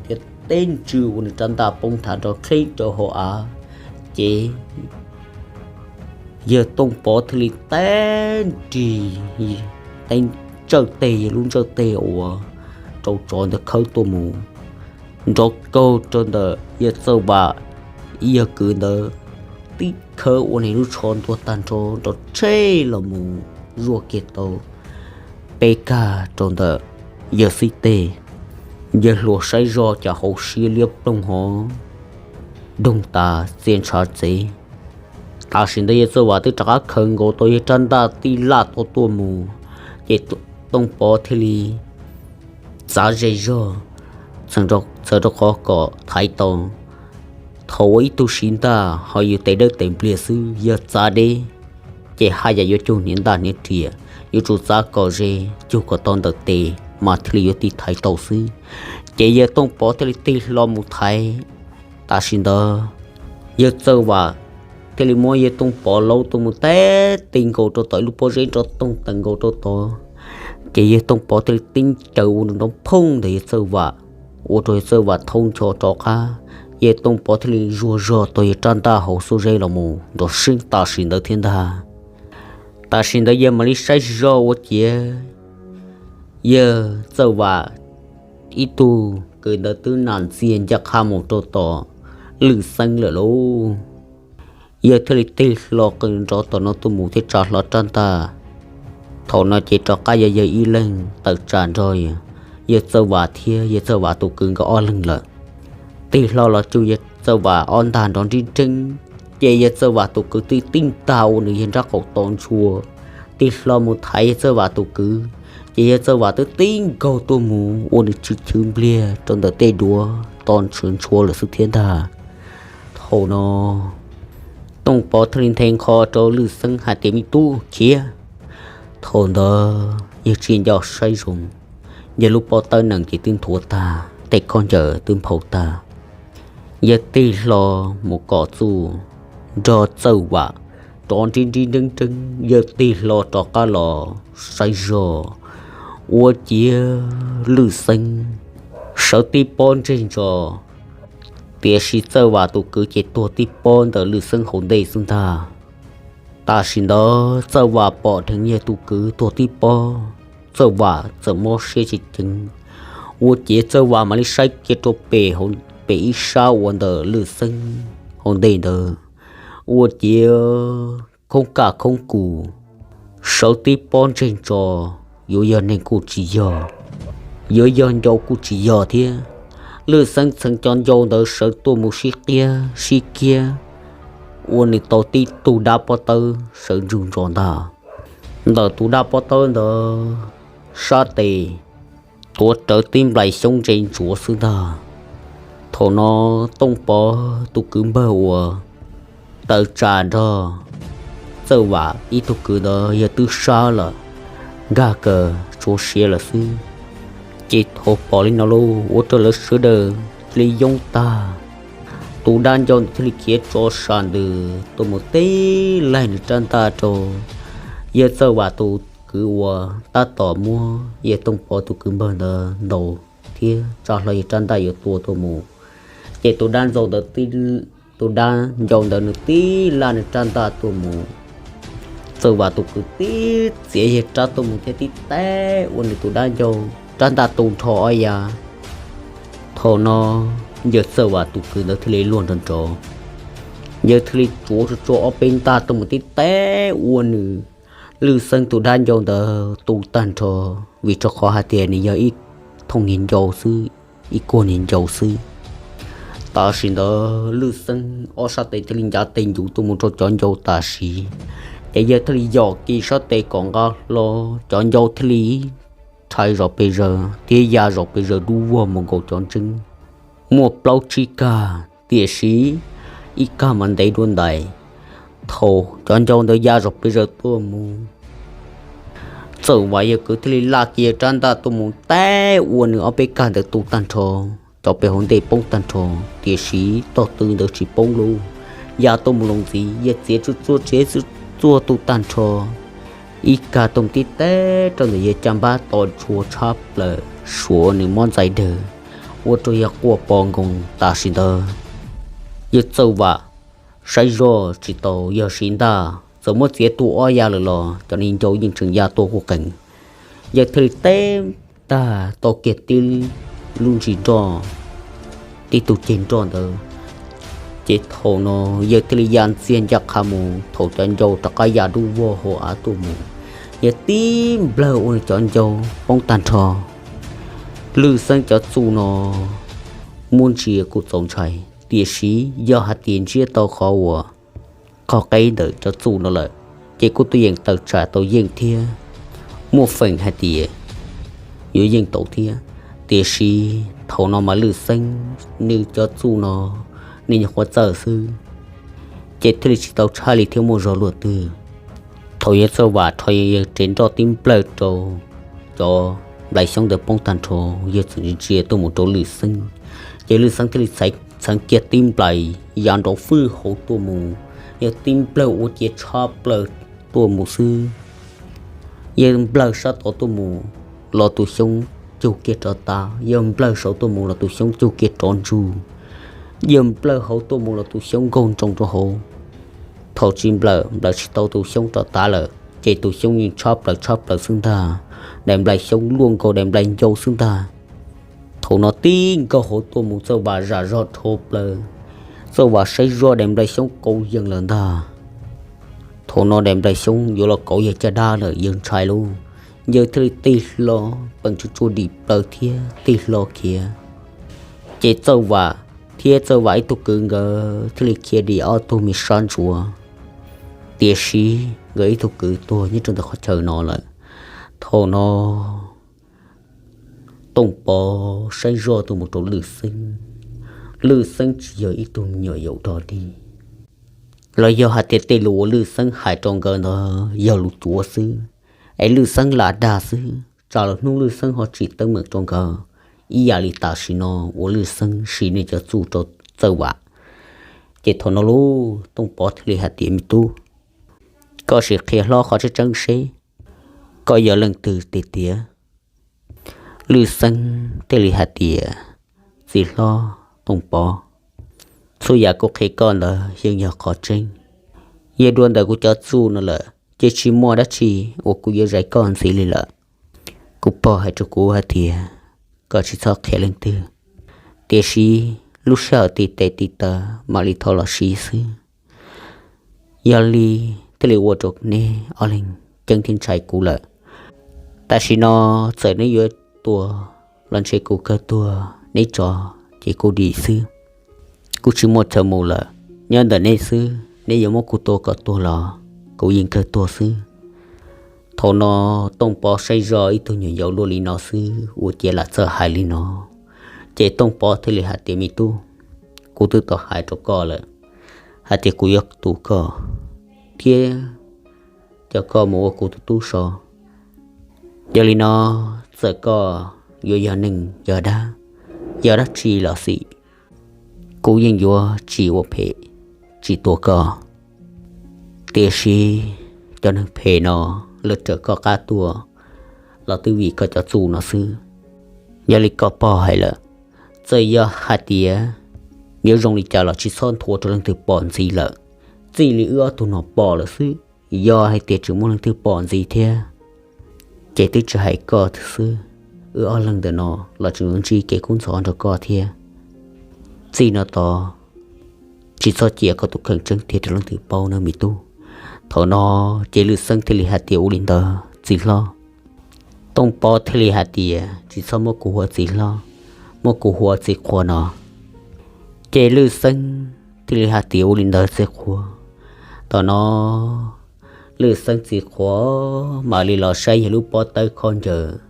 thiab teb ntswg ua nws rab ntaj poob nthav nrov dheeb rau hauv av. Ces yawg Tooj Pov thiaj li teb nrig, teb ntsawj teg, yawg lub ntsawj teg uas rau tsov ntawd khawb tuaj mus nrov kaug rau ntawm yawg Txawj Vam ib yawg kwv ntawd tib khawb ua nws lub tsho ntuag tag nrho nrov tsheb los mus zuaj kiag tau peb kag rau ntawm yawg xib teg. Yawg hluas saib zog cas hauv siab liab ploog hov doog tas txia ntshav txev. Tam sim ntawd yawg Txawj Vam twb rov qab khaws nkaus tau yawg rab ntaj tij laj tuaj tuaj mus, ces Tooj Pov thiaj li txav ze zog, txawm rau qhov kom thaiv tau. Thaum ua ib tug siv ntaj ho yus tes dawb tes npliag xwb, yog txav deb ces haj yam yuav cug hniav ntaj hniav riam, yuav tsum txav kom ze, cug kom tau ntawm tes mas thiaj li yuav tiv thaiv tau xwb. Ces yawg Tooj Pov thiaj li tig hlo mus thaiv. Tam sim ntawd yawg Txawj Vam thiaj li muab yawg Tooj Pov laub tuaj mus teb tig nkaus rau tom ib lub pob zeb nrov toog tees nkaus rau tod. Ces yawg Tooj Pov thiaj li tib caws ua nrov phooj ntawm yawg Txawj Vam, ua rau yawg Txawj Vam thoob ncho rov qab. Yawg Tooj Pov thiaj li zuag zog tau yawg rab ntaj hauv xuab zeb los mus nrov seeb tam sim ntawd thiab ntag. Tam sim ntawd yawg mam li saib zog ua ciav yawg Txawj Vam ib tug kwv ntawd twb nam ntxiag ncaj qha mus rau tom Lwm Xeeb lawm lauj. Yawg thiaj li tig hlo qw nrov tom no tuaj mus thiab tsa hlo rab ntaj. Thaum no ces rov qab yog yawg ib leeg tawm tsam nrog yawg Txawj Vam thiab yawg Txawj Vam tus kwv nkawd ob leeg lawm. Tig hlo los tsuj yawg Txawj Vam ob ntag nrov nrib nreeb, ces yawg Txawj Vam tus kwv twb tib ntag ua nws yawg nrab qaum to ntshua, tig hlo mus thaiv yawg Txawj Vam tus kwv, ces yawg Txawj Vam twb tib nkaug tuaj mus ua nws chwv chwv npliag rau ntawm tej duav to ntshua ntshua lawm xwb thiab ntag. Thaum no Tooj Pov thiaj li nthe nqho rau Lwm Xeeb hais tias, me tub khiav, thaum ntawd yawg tsis nco saib zoo, yawg lub pob tawb nees ces twb nthuav tag, tej khaub ncaws twb nphau tag. Yawg tig hlo mus kom txuj nrog Txawj Vam rov nrib nrib nreeb nreeb, yawg tig hlo rov qab los saib zog ua ciav Lwm Xeeb sawv tib pob ntseg ntso, tiam sis Txawj Vam tus kwv ces tuag tib pob ntawm Lwm Xeeb hauv ntej xwb ntag. Tam sim ntawd Txawj Vam pom dheev yawg tus kwv tuag tib pob, Txawj Vam txawm mob siab tsis ceev, ua ciav Txawj Vam mam li saib kiag rau pem hauv pem ib sab uas ntawm Lwm Xeeb hauv ntej ntawd, ua ciav khoob kaj khoob kus, sawv tib pob ntseg ntso, yuav yog neeg kuj tsis yog, yuav yog ncau kuj tsis yog thiab. Lwm Xeeb txheev cov ncau ntawd sawv tuaj mus sib qiab sib kiag, ua nws tau tib tug dab pob tawb sawv ntsug ntso ntag. Ntawm tus dab pob tawb ntawd sab tes tuav rawv tib nplais xyoob ntse ntsuav xwb ntag. Thaum no Tooj Pov tus kwv npawg uas tawm tsam nrog Txawj Vam ib tug kwv ntawd yawg twb sab lawm, nkag kawg tsuav siav lawm xwb. Ces thaum pom li no lauj, ua rau lawv sawv daws cia li yoob tag. Tus dab ncau ntawd thiaj li khiav tso sam ntws tuaj mus tib laig nws rab ntaj rau yawg Txawj Vam tus kwv uas tab tom muab yawg Tooj Pov tus kwv npawg ntawd ntaus thiab tsa hlo yawg rab ntaj yuav tua tuaj mus. Ces tus dab ntxaus ntawd, tus dab ncau ntawd nws tib laj nws rab ntaj tuaj mus. Txawj Vam tus kwv tib txiav yawg rab tuaj mus thiab tib teb ua nws tus dab ncau rab ntaj tu nrho ob yav. Thaum no yawg Txawj Vam tus kwv ntawd thiaj li luag nrov nrov, yawg thiaj li tsuav tsuag tsuag ob peb ntaj tuaj mus tib teb ua nws Lwm Xeeb tus dab ncau ntawd tu tag nrho, vim rau qhov hais tias nws yog ib thooj niag ncau xwb, ib kuag niag ncau xwb. Tam sim ntawd Lwm Xeeb ob sab tes thiaj li ncav tes ncuv tuaj mus rau cov ncau tam sim, ces yawg thiaj li yom kiag sab tes kom nqa hlo, cov ncau thiaj li rhais zom pes zaws thiab ya zom pes zaws dub vog mus nkaus cov ntseeb. Muaj plaub tsib kag, tiam sis ib kag mas ntev dua ntais. Thaum cov ncau ntawd ya zom pes zaws tuaj mus, Txawj Vam yawg kwv thiaj li laj kiag rab ntaj tuaj mus teb ua nws ob peb kag ntawd tu tag nrho, cov pem hauv ntej poob tag nrho, tiam sis tog tw ntawd tsis poob lauj. ya tuaj mus los ntxiv, yawg txiav tsuj tsuaj tsev tsuj tsuaj tu tag nrho, ib kag toog tib teb rau ntawm yawg caj npab to tshua tshab plaws, suav nws mob ntxais dawg, ua rau yawg quaj po nkoos tam sim ntawd. Yawg Txawj Vam saib zoj tsis tau yawg siv ntaj, txawm muab txiav tu ob ya lawm los cov niag ncau yeej tseem ya tuaj quj qees. Yawg thiaj li teb tag tau kiag tib lub ntsis nroj, tib tug ceg nroj ntawd. Ces thaum no yawg thiaj li ya ntxiag ncaj qha mus, thaum cov ncau rov qab ya dub vog hauv av tuaj mus, yawg tib nplawg ua rau cov ncau poob tag nrho. Lwj Xeeb cov txuj no muab ntsia kuj txaus ntshai, tiam sis yog hais tias ntsiab tau qhov uas qhov qeb ntawm cov txuj no lawm, ces kuj tuaj yeem tawm tsam tau yeej thiab, muaj feem hais tias yuav yeej tau thiab. Tiam sis thaum no mas Lwj Xeeb nws cov txuj no nws nyuam qhuav txawj xwb, ces thiaj li tsis tau tshaj li thiab muaj zog luaj twg. Thaum yawg Txawj Vam rho yawg tsev nroj tib nplawg rau cov nplai xyoob ntawd poob tag nrho, yawg txawm ntsia ntsia tuaj mus rau Lwj Xeeb, ces Lwj Xeeb thiaj li txheev kiag tib nplais ya nrov fwj hauv tuaj mus, yawg tib nplawg ua ciav tshab plaws tuaj mus xwb. Yawg nplawg sab tod tuaj mus los tus xyoob cug kiag rov tav, yawg nplawg saud tuaj mus los tus xyoob cug kiag rov ntsug, yawg nplawg hauv tuaj mus los tus xyoob nkaug nroo rau hauv. Thaum tsis nplawg, nplawg tsis tau tus xyoob rov tav lawm ces tus xyoob yeej tshab plaws tshab plaws xwb ntag, daim nplai xyoob luaj nkaus daim nplai ncau xwb ntag. Thaum no tib nkaug hauv tuaj mus Txawj Vam zam zog dhau plaws, Txawj Vam saib zoj daim nplai xyoob kauv yees lawm ntag. Thaum no daim nplai xyoob yuav los kauv yawg caj dab lawm, yawg ntshai lauj, yawg thiaj li tig hlo, peem tsuj tsuaj dim plaws thiab tig hlo khiav. Ces Txawj Vam thiab Txawj Vam ib tug kwv nkawd thiaj li khiav dim ob tug me sab ntsuav, tiam sis nkawd ib tug kwv tuag nyob rau ntawm qhov chaw no lawm. Thaum no Tooj Pov saib zoj tuaj mus rau Lwj Xeeb, Lwj Xeeb tsis yog ib tug me nyuam yaus dog dig, los yog hais tias tej lus uas Lwj Xeeb hais rau nkawd ntawd yog lus cuav xwb, es Lwj Xeeb lam dag xwb, tsam los hnub Lwj Xeeb ho tsim teeb meem rau nkawd ib yam li tam sim no uas Lwj Xeeb siv nws cov txuj rau Txawj Vam. Ces thaum no lauj, Tooj Pov thiaj li hais tias, me tub, koj sim qhia hlob qhov tseeb tseeb seb koj yog leej twg tiag tiag. Lwj Xeeb thiaj li hais tias, txiv hlob Tooj Pov, txhua yam kuv qhia koj ntawd yeej yog qhov tseeb. Yog dua ntawm kuv cov txuj no lawm ces tsis muaj dab tsi uas kuv yuav zais koj ntxiv li lawm. Kuv pog hais rau kuv hais tias koj tsis txhob qhia leej twg, tiam sis lub sij hawm tib tes tib taw mam li thov los siv xwb. Yog li thiaj li ua rau neb ob leeg ceeb thiab ntshai kuv lawm. Tam sim no txawm neb yuav tua los ntshe kuv kawg tuag, neb tso ces kuv dim xwb. Kuv tsis muaj chaw mus lawm, nyob ntawm neb xwb, neb yuav muab kuv tua kom tuag los kuv yeej kawg tuag xwb. Thaum no Tooj Pov saib zoj ib tug nyuam yaus luaj li no xwb ua ciav lam txawj hais li no. Ces Tooj Pov thiaj li hais tias, me tub, kuv twb tau hais rau koj lawm hais tias kuv yuav tu koj thiab coj koj mus ua kuv tus tub so. Yog li no, txawm koj yuav yog neeg yog dab, yog dab tsi los xij, kuv yeej yuav tsis ua phem, tsis tua koj. Tiam sis cov neeg phem no lawv raws koj qab tuaj los twb vim koj cov txuj no xwb. Yog li koj pog hais lawm, txawm yog hais tias yuav zoo li cas los tsis txhob nthuav rau leej twg pom ntxiv lawm. Txij li wb ob tug no pom lawm xwb, yog hais tias tseem muaj leej twg pom ntxiv thiab ces twb tsis hais koj xwb, wb ob leeg ntawm no los tseem yuav ntsib kev kub ntxhov nrog koj thiab. Txij no tod tsis txhob cia koj tus kheej tseeb tiag rau leej twg paub nawb me tub. Thaum no ces Lwj Xeeb thiaj li hais tias, ua li ntawd txiv hlob. Tooj Pov thiaj li hais tias, tsis txhob muab kuv hu ua txiv hlob, muab kuv hu ua txiv qhua no. Ces Lwj Xeeb thiaj li hais tias, ua li ntawd txiv qhua. Thaum no Lwj Xeeb txiv qhua mam li los saib yawg lub pob tawb khaub ncaws,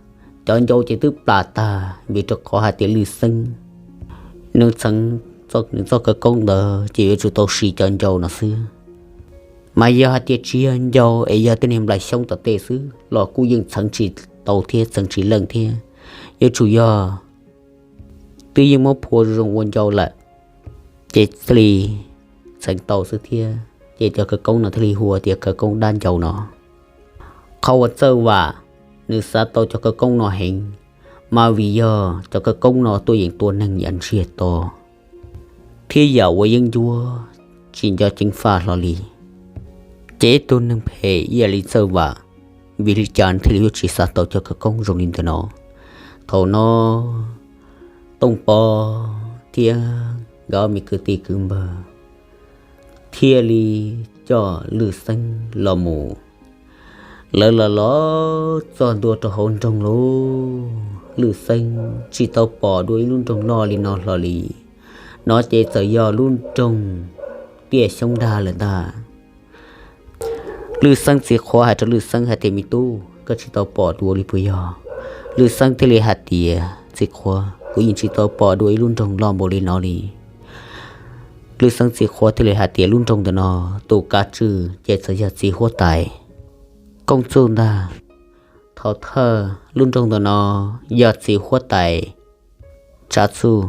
cov ncau ces twb plam tag vim rau qhov hais tias Lwj Xeeb nws txheev nws txoj khawv koob ntawd ces yuav tsum tau siv cov ncau no xwb. Mas yog hais tias tsis yog ncau es yog tej niag nplai xyoob tom tej xwb los kuj yeej txheev tsis tau thiab txheev tsis leej thiab. Yuav tsum yog twb yeej muab phua zoo ua ncau lawm, ces thiaj li txheev tau xwb thiab. Ces cov khawv koob no thiaj li hu tias khawv koob dab ncau no. Qhov uas Txawj Vam nws xav tau cov khawv koob no heev, mas vim yog cov khawv koob no tuaj yeem tua neeg yam ntsiag to thiab yam uas yeeb ncuab tsis nco ceev faj hlo li. Ces ib tug neeg phem ib yam li Txawj Vam, vim li cas nws thiaj li yuav tsis xav tau cov khawv koob zoo li ntawm no? Thaum no Tooj Pov thiab nkawd ob me kwv tij kwv npawg thiaj li coj Lwj Xeeb los mus. Lawv los los txog ntua rau hauv nroog lauj, Lwj Xeeb tsis tau pom dua ib lub nroog loj li no hlo li. No ces txawm yog lub nroog Tiaj Xyoob Dag lawm ntag. Lwj Xeeb txiv qhua hais rau Lwj Xeeb hais tias, me tub, koj tsis tau pom dua li puas yog? Lwj Xeeb thiaj li hais tias, txiv qhua, kuv yeej tsis tau pom dua ib lub nroog loj npaum li no li. Lwj Xeeb txiv qhua thiaj li hais tias, lub nroog ntawm no tus kav tswj ces txawm yog txiv huab tais Koob Txuj ntag. Thaum thawj lub nroog ntawm no yog txiv huab tais Tsav Txuj,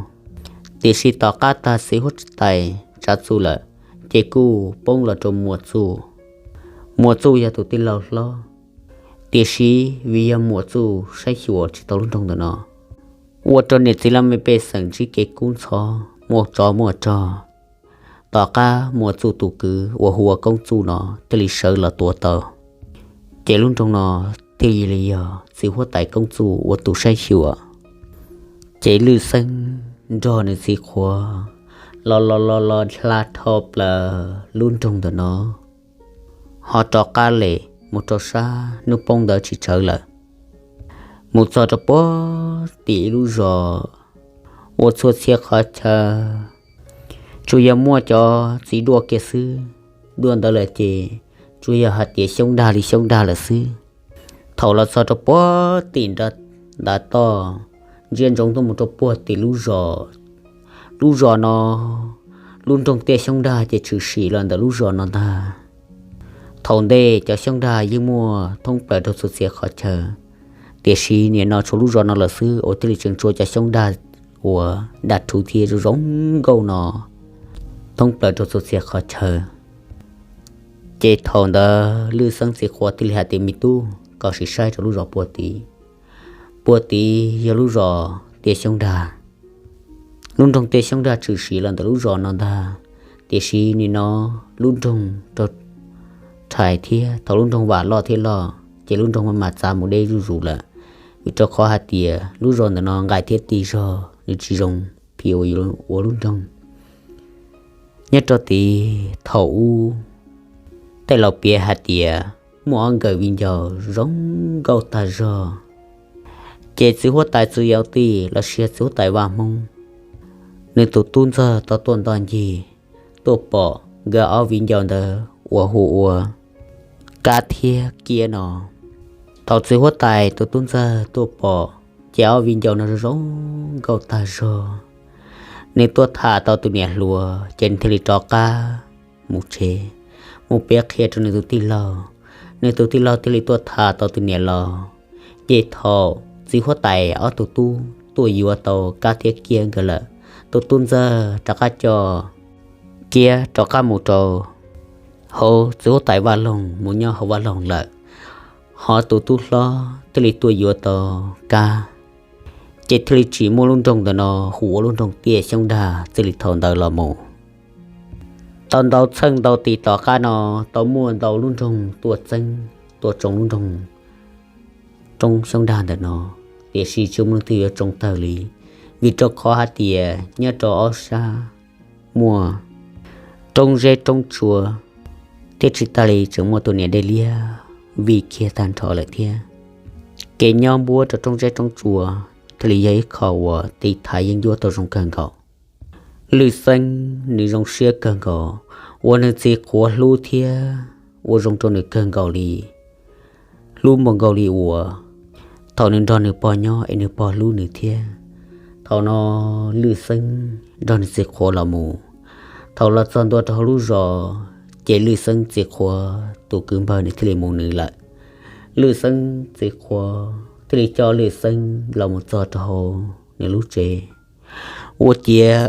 tiam sis tom qab tag txiv huab tais Tsav Txuj lawm, ces kuj poob los rau Muas Txuj. Muas Txuj yog tus tij laug hlob, tiam sis vim yog Muas Txuj saib xyuas tsis tau lub nroog ntawm no, ua rau niam txiv laj mej pej xeem ntsib kev kub ntxhov muaj tsov muaj rog. Tom qab Muas Txuj tus kwv uas hu ua Koob Txuj no thiaj li sawv los tua tau, ces lub nroog no thiaj li yog txiv huab tais Koob Txuj ua tus saib xyuas. Ces Lwj Xeeb nrog nws txiv qhua los los los los hla dhau plaws lub nroog ntawm no, ho rov qab lem mus rau sab hnub poob ntawd tsis tsawg lawm, mus txog rau puag tim ib lub zos uas txhua txhia qhov chaw tsuas yog muaj cov txiv duaj kiag xwb. Duaj ntawd lawm ces tsuas yog hais tias xyoob dag li xyoob dag lawm xwb. Thaum los txog rau puag tim nrad, ntav toj ntsia ntsoov tuaj mus rau puag tim lub zos, lub zos no, lub nroog Tiaj Xyoob Dag ces tshwm sim los ntawm lub zos no ntag. Thaum ntej cov xyoob dag yeej muaj thoob plaws rau txhua txhia qhov chaw, tiam sis nim no tshuav lub zos no lawm xwb uas thiaj li tseem tshuav cov xyoob dag uas dag rhuv thiab zoo zoo nkauj no thoob plaws rau txhua txhia qhov chaw. Ces thaum ntawd Lwj Xeeb txiv qhua thiaj li hais tias, me tub, koj sim saib rau lub zos puag tid. Puag tid yog lub zos Tiaj Xyoob Dag. Lub nroog Tiaj Xyoob Dag tshwm sim los ntawm lub zos no ntag, tiam sis nim no lub nroog raug rhais thiab, thaum lub nroog vam loj thiab loj ces lub nroog maj mam txav mus deb zuj zus lawm, vim rau qhov hais tias lub zos ntawm no nqaim thiab tig zog nws tsis zoo phim ua lub nroog. Nyob rau tid thaum ub, tej laus piav hais tias muaj ob nkawm viv ncaus zoo nkauj tag zog, ces txiv huab tais Txwv Yau Tij los sis txiv huab tais Vaj Hmoob, nws tus tub ntxawg tau tuaj nto ncig tuaj pom nkawd ob viv ncaus ntawd uas hu ua Kab thiab Kiab no. Thaum txiv huab tais tus tub ntxawg tuaj pom, ces ob viv ncaus no zoo zoo nkauj tag zog. Nws tuaj tham tau tus niam hluas ces nws thiaj li rov qab mus tsev, mus piav qhia rau nws tus tij laug. Nws tus tij laug thiaj li tuaj tham tau tus niam laus. Ces thaum txiv huab tais ob tug tub tuaj yuav tau Kab thiab Kiab nkawd lawm, tus tub ntxawg rov qab coj Kiab rov qab mus rau hauv txiv huab tais Vaj Loog, mus nyob hauv Vaj Loog lawm, ho tus tub hlob thiaj li tuaj yuav tau Kab. Ces thiaj li tsim muaj lub nroog ntawm no hu ua lub nroog Tiaj Xyoob Dag txij li thaum ntawd los mus. Tau ntau txheej ntau tis tom qab no, tau muaj ntau lub nroog tuaj txeeb tuaj tsoo lub nroog Roob Xyoob Dag ntawm no, tiam sis tsis muaj leej twg yuav tsoo tawg li, vim rau qhov hais tias nyob rau ob sab muaj roob zeb roob tsua, thiab tsis tas li tseem muaj tus niam dej liab vij kiag tag nrho lawm thiab. Kev nyob npuab rau roob zeb roob tsua thiaj li yog ib qho uas tiv thaiv yeeb ncuab tau zoo kawg nkaus. Lwj Xeeb nws zoo siab kawg nkaus uas nws txiv qhuav hlub thiab ua zoo rau nws kawg nkaus li, hlub npaum nkaus li uas thaum nws nrog nws pog nyob es nws pog hlub nws thiab. Thaum no Lwj Xeeb nrog nws txiv qhuav los mus, thaum los txog ntua rau hauv lub zos, ces Lwj Xeeb txiv qhuav tus kwv npawg nws thiaj li mus nws lawm. Lwj Xeeb txiv qhuav thiaj li coj Lwj Xeeb los mus txog rau hauv nws lub tsev. Ua ciav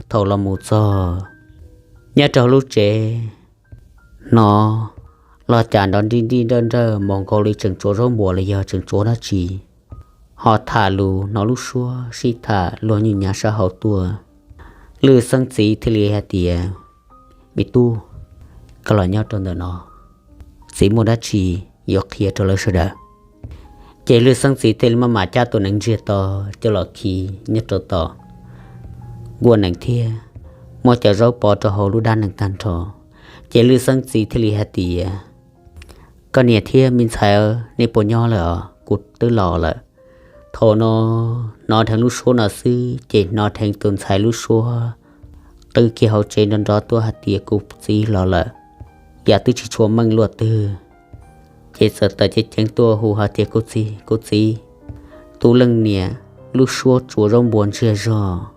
thaum los mus txog, Nyob rau lub tsev no, los cas nrov nrij nrij nrawj nrawj mus nkaus li tseem tsuav zaub npuas los yog tseem tsuav dab tsi, ho tham lus hnov lub suab sib tham luag nyuj nyav sab hauv tuaj. Lwj Xeeb txiv thiaj li hais tias, Me tub, koj los nyob rau ntawm no, txiv muaj dab tsi yuav qhia rau lawv sawv daws. Ces Lwj Xeeb txiv thiaj li maj mam cab tus neev ntsiag to coj los khi nyob rau tom nkuaj nees thiab muab cov zaub pov rau hauv lub dab nees tag nrho. Ces Lwj Xeeb txiv thiaj li hais tias, Koj niam thiab me ntxhais, nej puas nyob lawm os? Kuv twb los lawm. Thaum no hnov dheev lub suab no xwb ces hnov dheev tus ntxhais lub suab qw kiag hauv tsev nrov nrov tuaj hais tias, Kuv txiv los lawm. Yam twb tsis tshua meej luaj twg, ces txawm tawm ceev ceev tuaj hu hais tias, Kuv txiv, kuv txiv! Tus leej niam lub suab tsuav zaub npuas ntsiag zog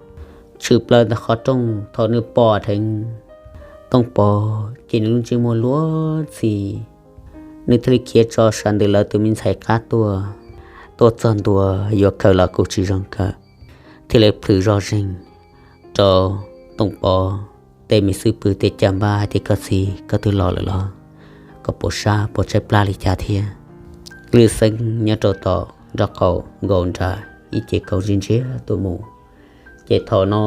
tshwm plaws ntawm qhov rooj. Thaum nws pom dheev Tooj Pov ces nws lub ntsej muag luag ntxhi, nws thiaj li khiav tso sas ntawm lawv tus me ntxhais qab tuaj. Tuaj txog ntua yuav khaws los kuj tsis zoo khaws, thiaj li plhws zoj zeeg rau Tooj Pov tej me xub pwg tej caj npab hais tias, Koj txiv, koj twb los lawm los? Koj puas sab puas tshaib plab li cas thiab? Lwj Xeeb nyob rau tom nraub qaum nkaus nram ib ce kaus ntsia ntsia tuaj mus. Ces thaum no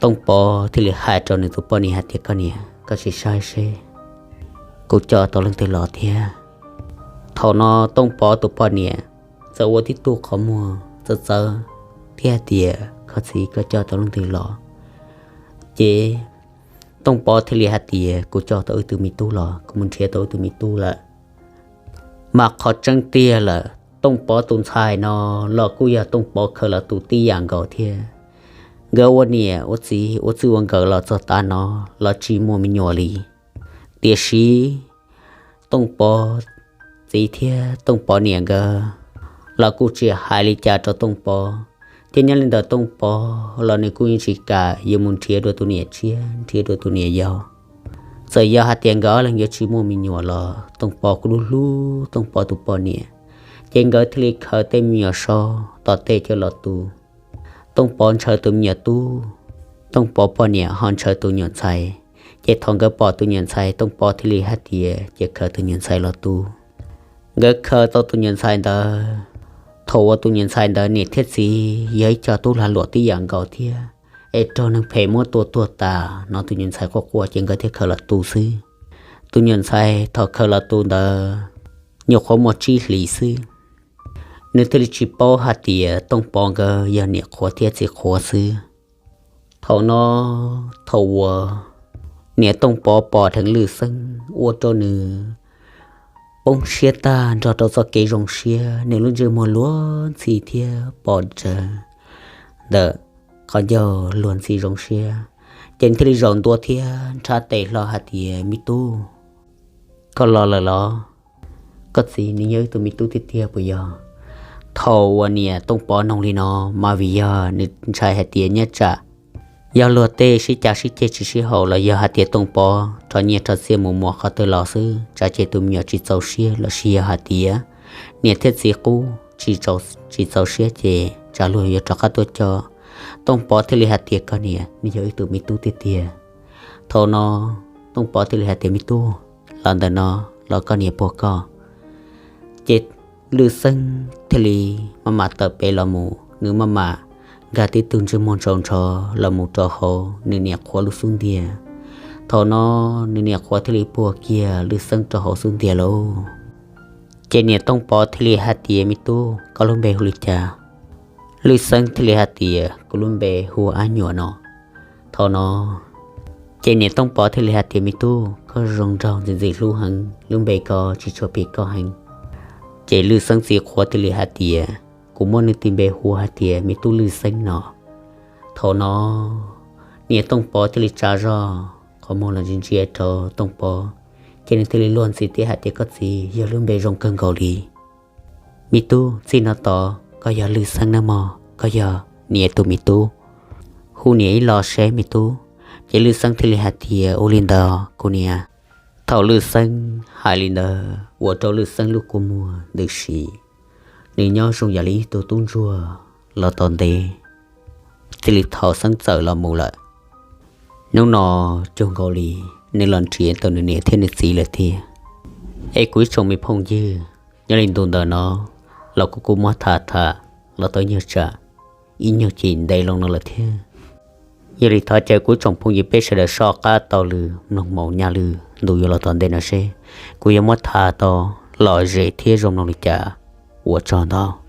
Tooj Pov thiaj li hais rau nws tus poj niam hais tias, Koj niam, koj sim saib seb kuv coj tau leej twg los thiab. Thaum no Tooj Pov tus poj niam txawm ua tib tug qhov muag txawv txawv thiab hais tias, Koj txiv, koj coj tau leej twg los? Ces Tooj Pov thiaj li hais tias, Kuv coj tau ib tug me tub los, kuv mus nrhiav tau ib tug me tub lawm. Mas qhov tseeb tiag lawm, Tooj Pov tus ntxhais no los kuj yog Tooj Pov khaws los tu tib yam nkaus thiab. Nkawd ua niam ua txiv ua txij ua nkawm los txog tav no los tsis muaj me nyuam li. Tiam sis Tooj Pov txiv thiab Tooj Pov niam nkawd los kuj tsis hais li cas rau Tooj Pov, thiab nyob li ntawm Tooj Pov los nws kuj yeej tsis kam yuav mus nrhiav dua tus niam tshiab, nrhiav dua tus niam yau. Txawm yog hais tias nkawd ob leeg yuav tsis muaj me nyuam los Tooj Pov kuj hlub hlub Tooj Pov tus poj niam, ces nkawd thiaj li khaws tej me nyuam so tom tej coj los tu. Tooj Pov ntshaw tus me nyuam tub, Tooj Pov poj niam ho ntshaw tus nyuam ntxhais. Ces thaum nkawd pom tus nyuam ntxhais, Tooj Pov thiaj li hais tias cia khaws tus nyuam ntxhais los tu. Nkawd khaws tau tus nyuam ntxhais ntawd. Thaum uas tus nyuam ntxhais ntawd niam thiab txiv yog ib co tub lag luam tib yam nkaus thiab, es raug neeg phem muab tua tuag tas no, tus nyuam ntxhais quaj quaj ces nkawd thiaj khaws los tu xwb. Tus nyuam ntxhais thaum khaws los tu ntawd nyuam qhuav muaj tsib hlis xwb, nws thiaj li tsis paub hais tias Tooj Pov nkawd yog niam qhuav thiab txiv qhuav xwb. Thaum no, thaum uas niam Tooj Pov pom dheev Lwj Xeeb ua rau nws poob siab tag nrog rau txoj kev zoo siab, nws lub ntsej muag luag ntxhi thiab pom ntawm qhov ncauj luag ntxhi zoo siab, ces nws thiaj li zaum ntua thiab nrhab tes hlo hais tias, Me tub, koj los lawm los? Koj txiv, nws yog wb tus me tub tiag tiag puas yog? Thaum uas niam Tooj Pov noog li no, mas vim yog nws ntshai hais tias nyob tsam yog luag tej sib cav sib ceg tsis sib haum los yog hais tias Tooj Pov rho nyiaj rho txiaj mus muas qhov twg los xwb, tsam ces tus me nyuam tsis txaus siab los sis yog hais tias niam thiab txiv qub tsis txaus, tsis txaus siab ces tsam luag yuav rov qab tuaj coj. Tooj Pov thiaj li hais tias, Koj niam, nws yog wb tus me tub tiag tiag. Thaum no Tooj Pov thiaj li hais tias, Me tub, los ntawm no los koj niam puag koj. Ces Lwj Xeeb thiaj li maj mam tawm pem los mus, nws maj mam nkag tib tug ntsej muag ntsaus ntsho los mus rau hauv nws niam qhuav lub xub ntiag. Thaum no nws niam qhuav thiaj li puag kiag Lwj Xeeb rau hauv xub ntiag lauj. Ces niam Tooj Pov thiaj li hais tias, Me tub, koj lub npe hu li cas? Lwj Xeeb thiaj li hais tias, Kuv lub npe hu Ab Nyuam no. Thaum no ces niam Tooj Pov thiaj li hais tias, Me tub, koj zoo nraug ntxim ntxim hlub heev, lub npe ko tsis tshua phim koj heev. Ces Lwj Xeeb txiv qhuav thiaj li hais tias, Kuv muab nws tis npe hu hais tias me tub Lwj Xeeb no. Thaum no niam Tooj Pov thiaj li tsa zog qhov muag los ntsia ntsia rau Tooj Pov, ces nws thiaj li luag ntxhi thiab hais tias, Koj txiv, yog lub npe zoo kawg nkaus li. Me tub, txij no tod koj yog Lwj Xeeb nawb mog, koj yog niam tus me tub. Hu niam ib los seb me tub. Ces Lwj Xeeb thiaj li hais tias, Ua li ntawd kuv niam. Thaum Lwj Xeeb hais li ntawd ua rau Lwj Xeeb lub kua muag ntws si, nws nyob zoo yam li ib tug tub ntsuag los tau ntev, thiaj li thaum Xeeb txawm los mus lawm. Hnub no cuag nkaus li nws los nrhiav tau nws niam thiab nws txiv lawm thiab. Es kuv ib tsoom me phooj ywg, nyob li ntu ntawm no los kuv kuj muab tham tham los tau nyuag tsam ib nyuag chim ntev loo no lawm thiab. Yog li thov caw kuv tsoom phooj ywg peb sawv daws soj qab taug lw mloog mus nyaj lwm ntu yuav los tom ntej no seb kuv yuav muab tham tau lom zem thiab zoo mloog li cas. Ua tsaug ntau.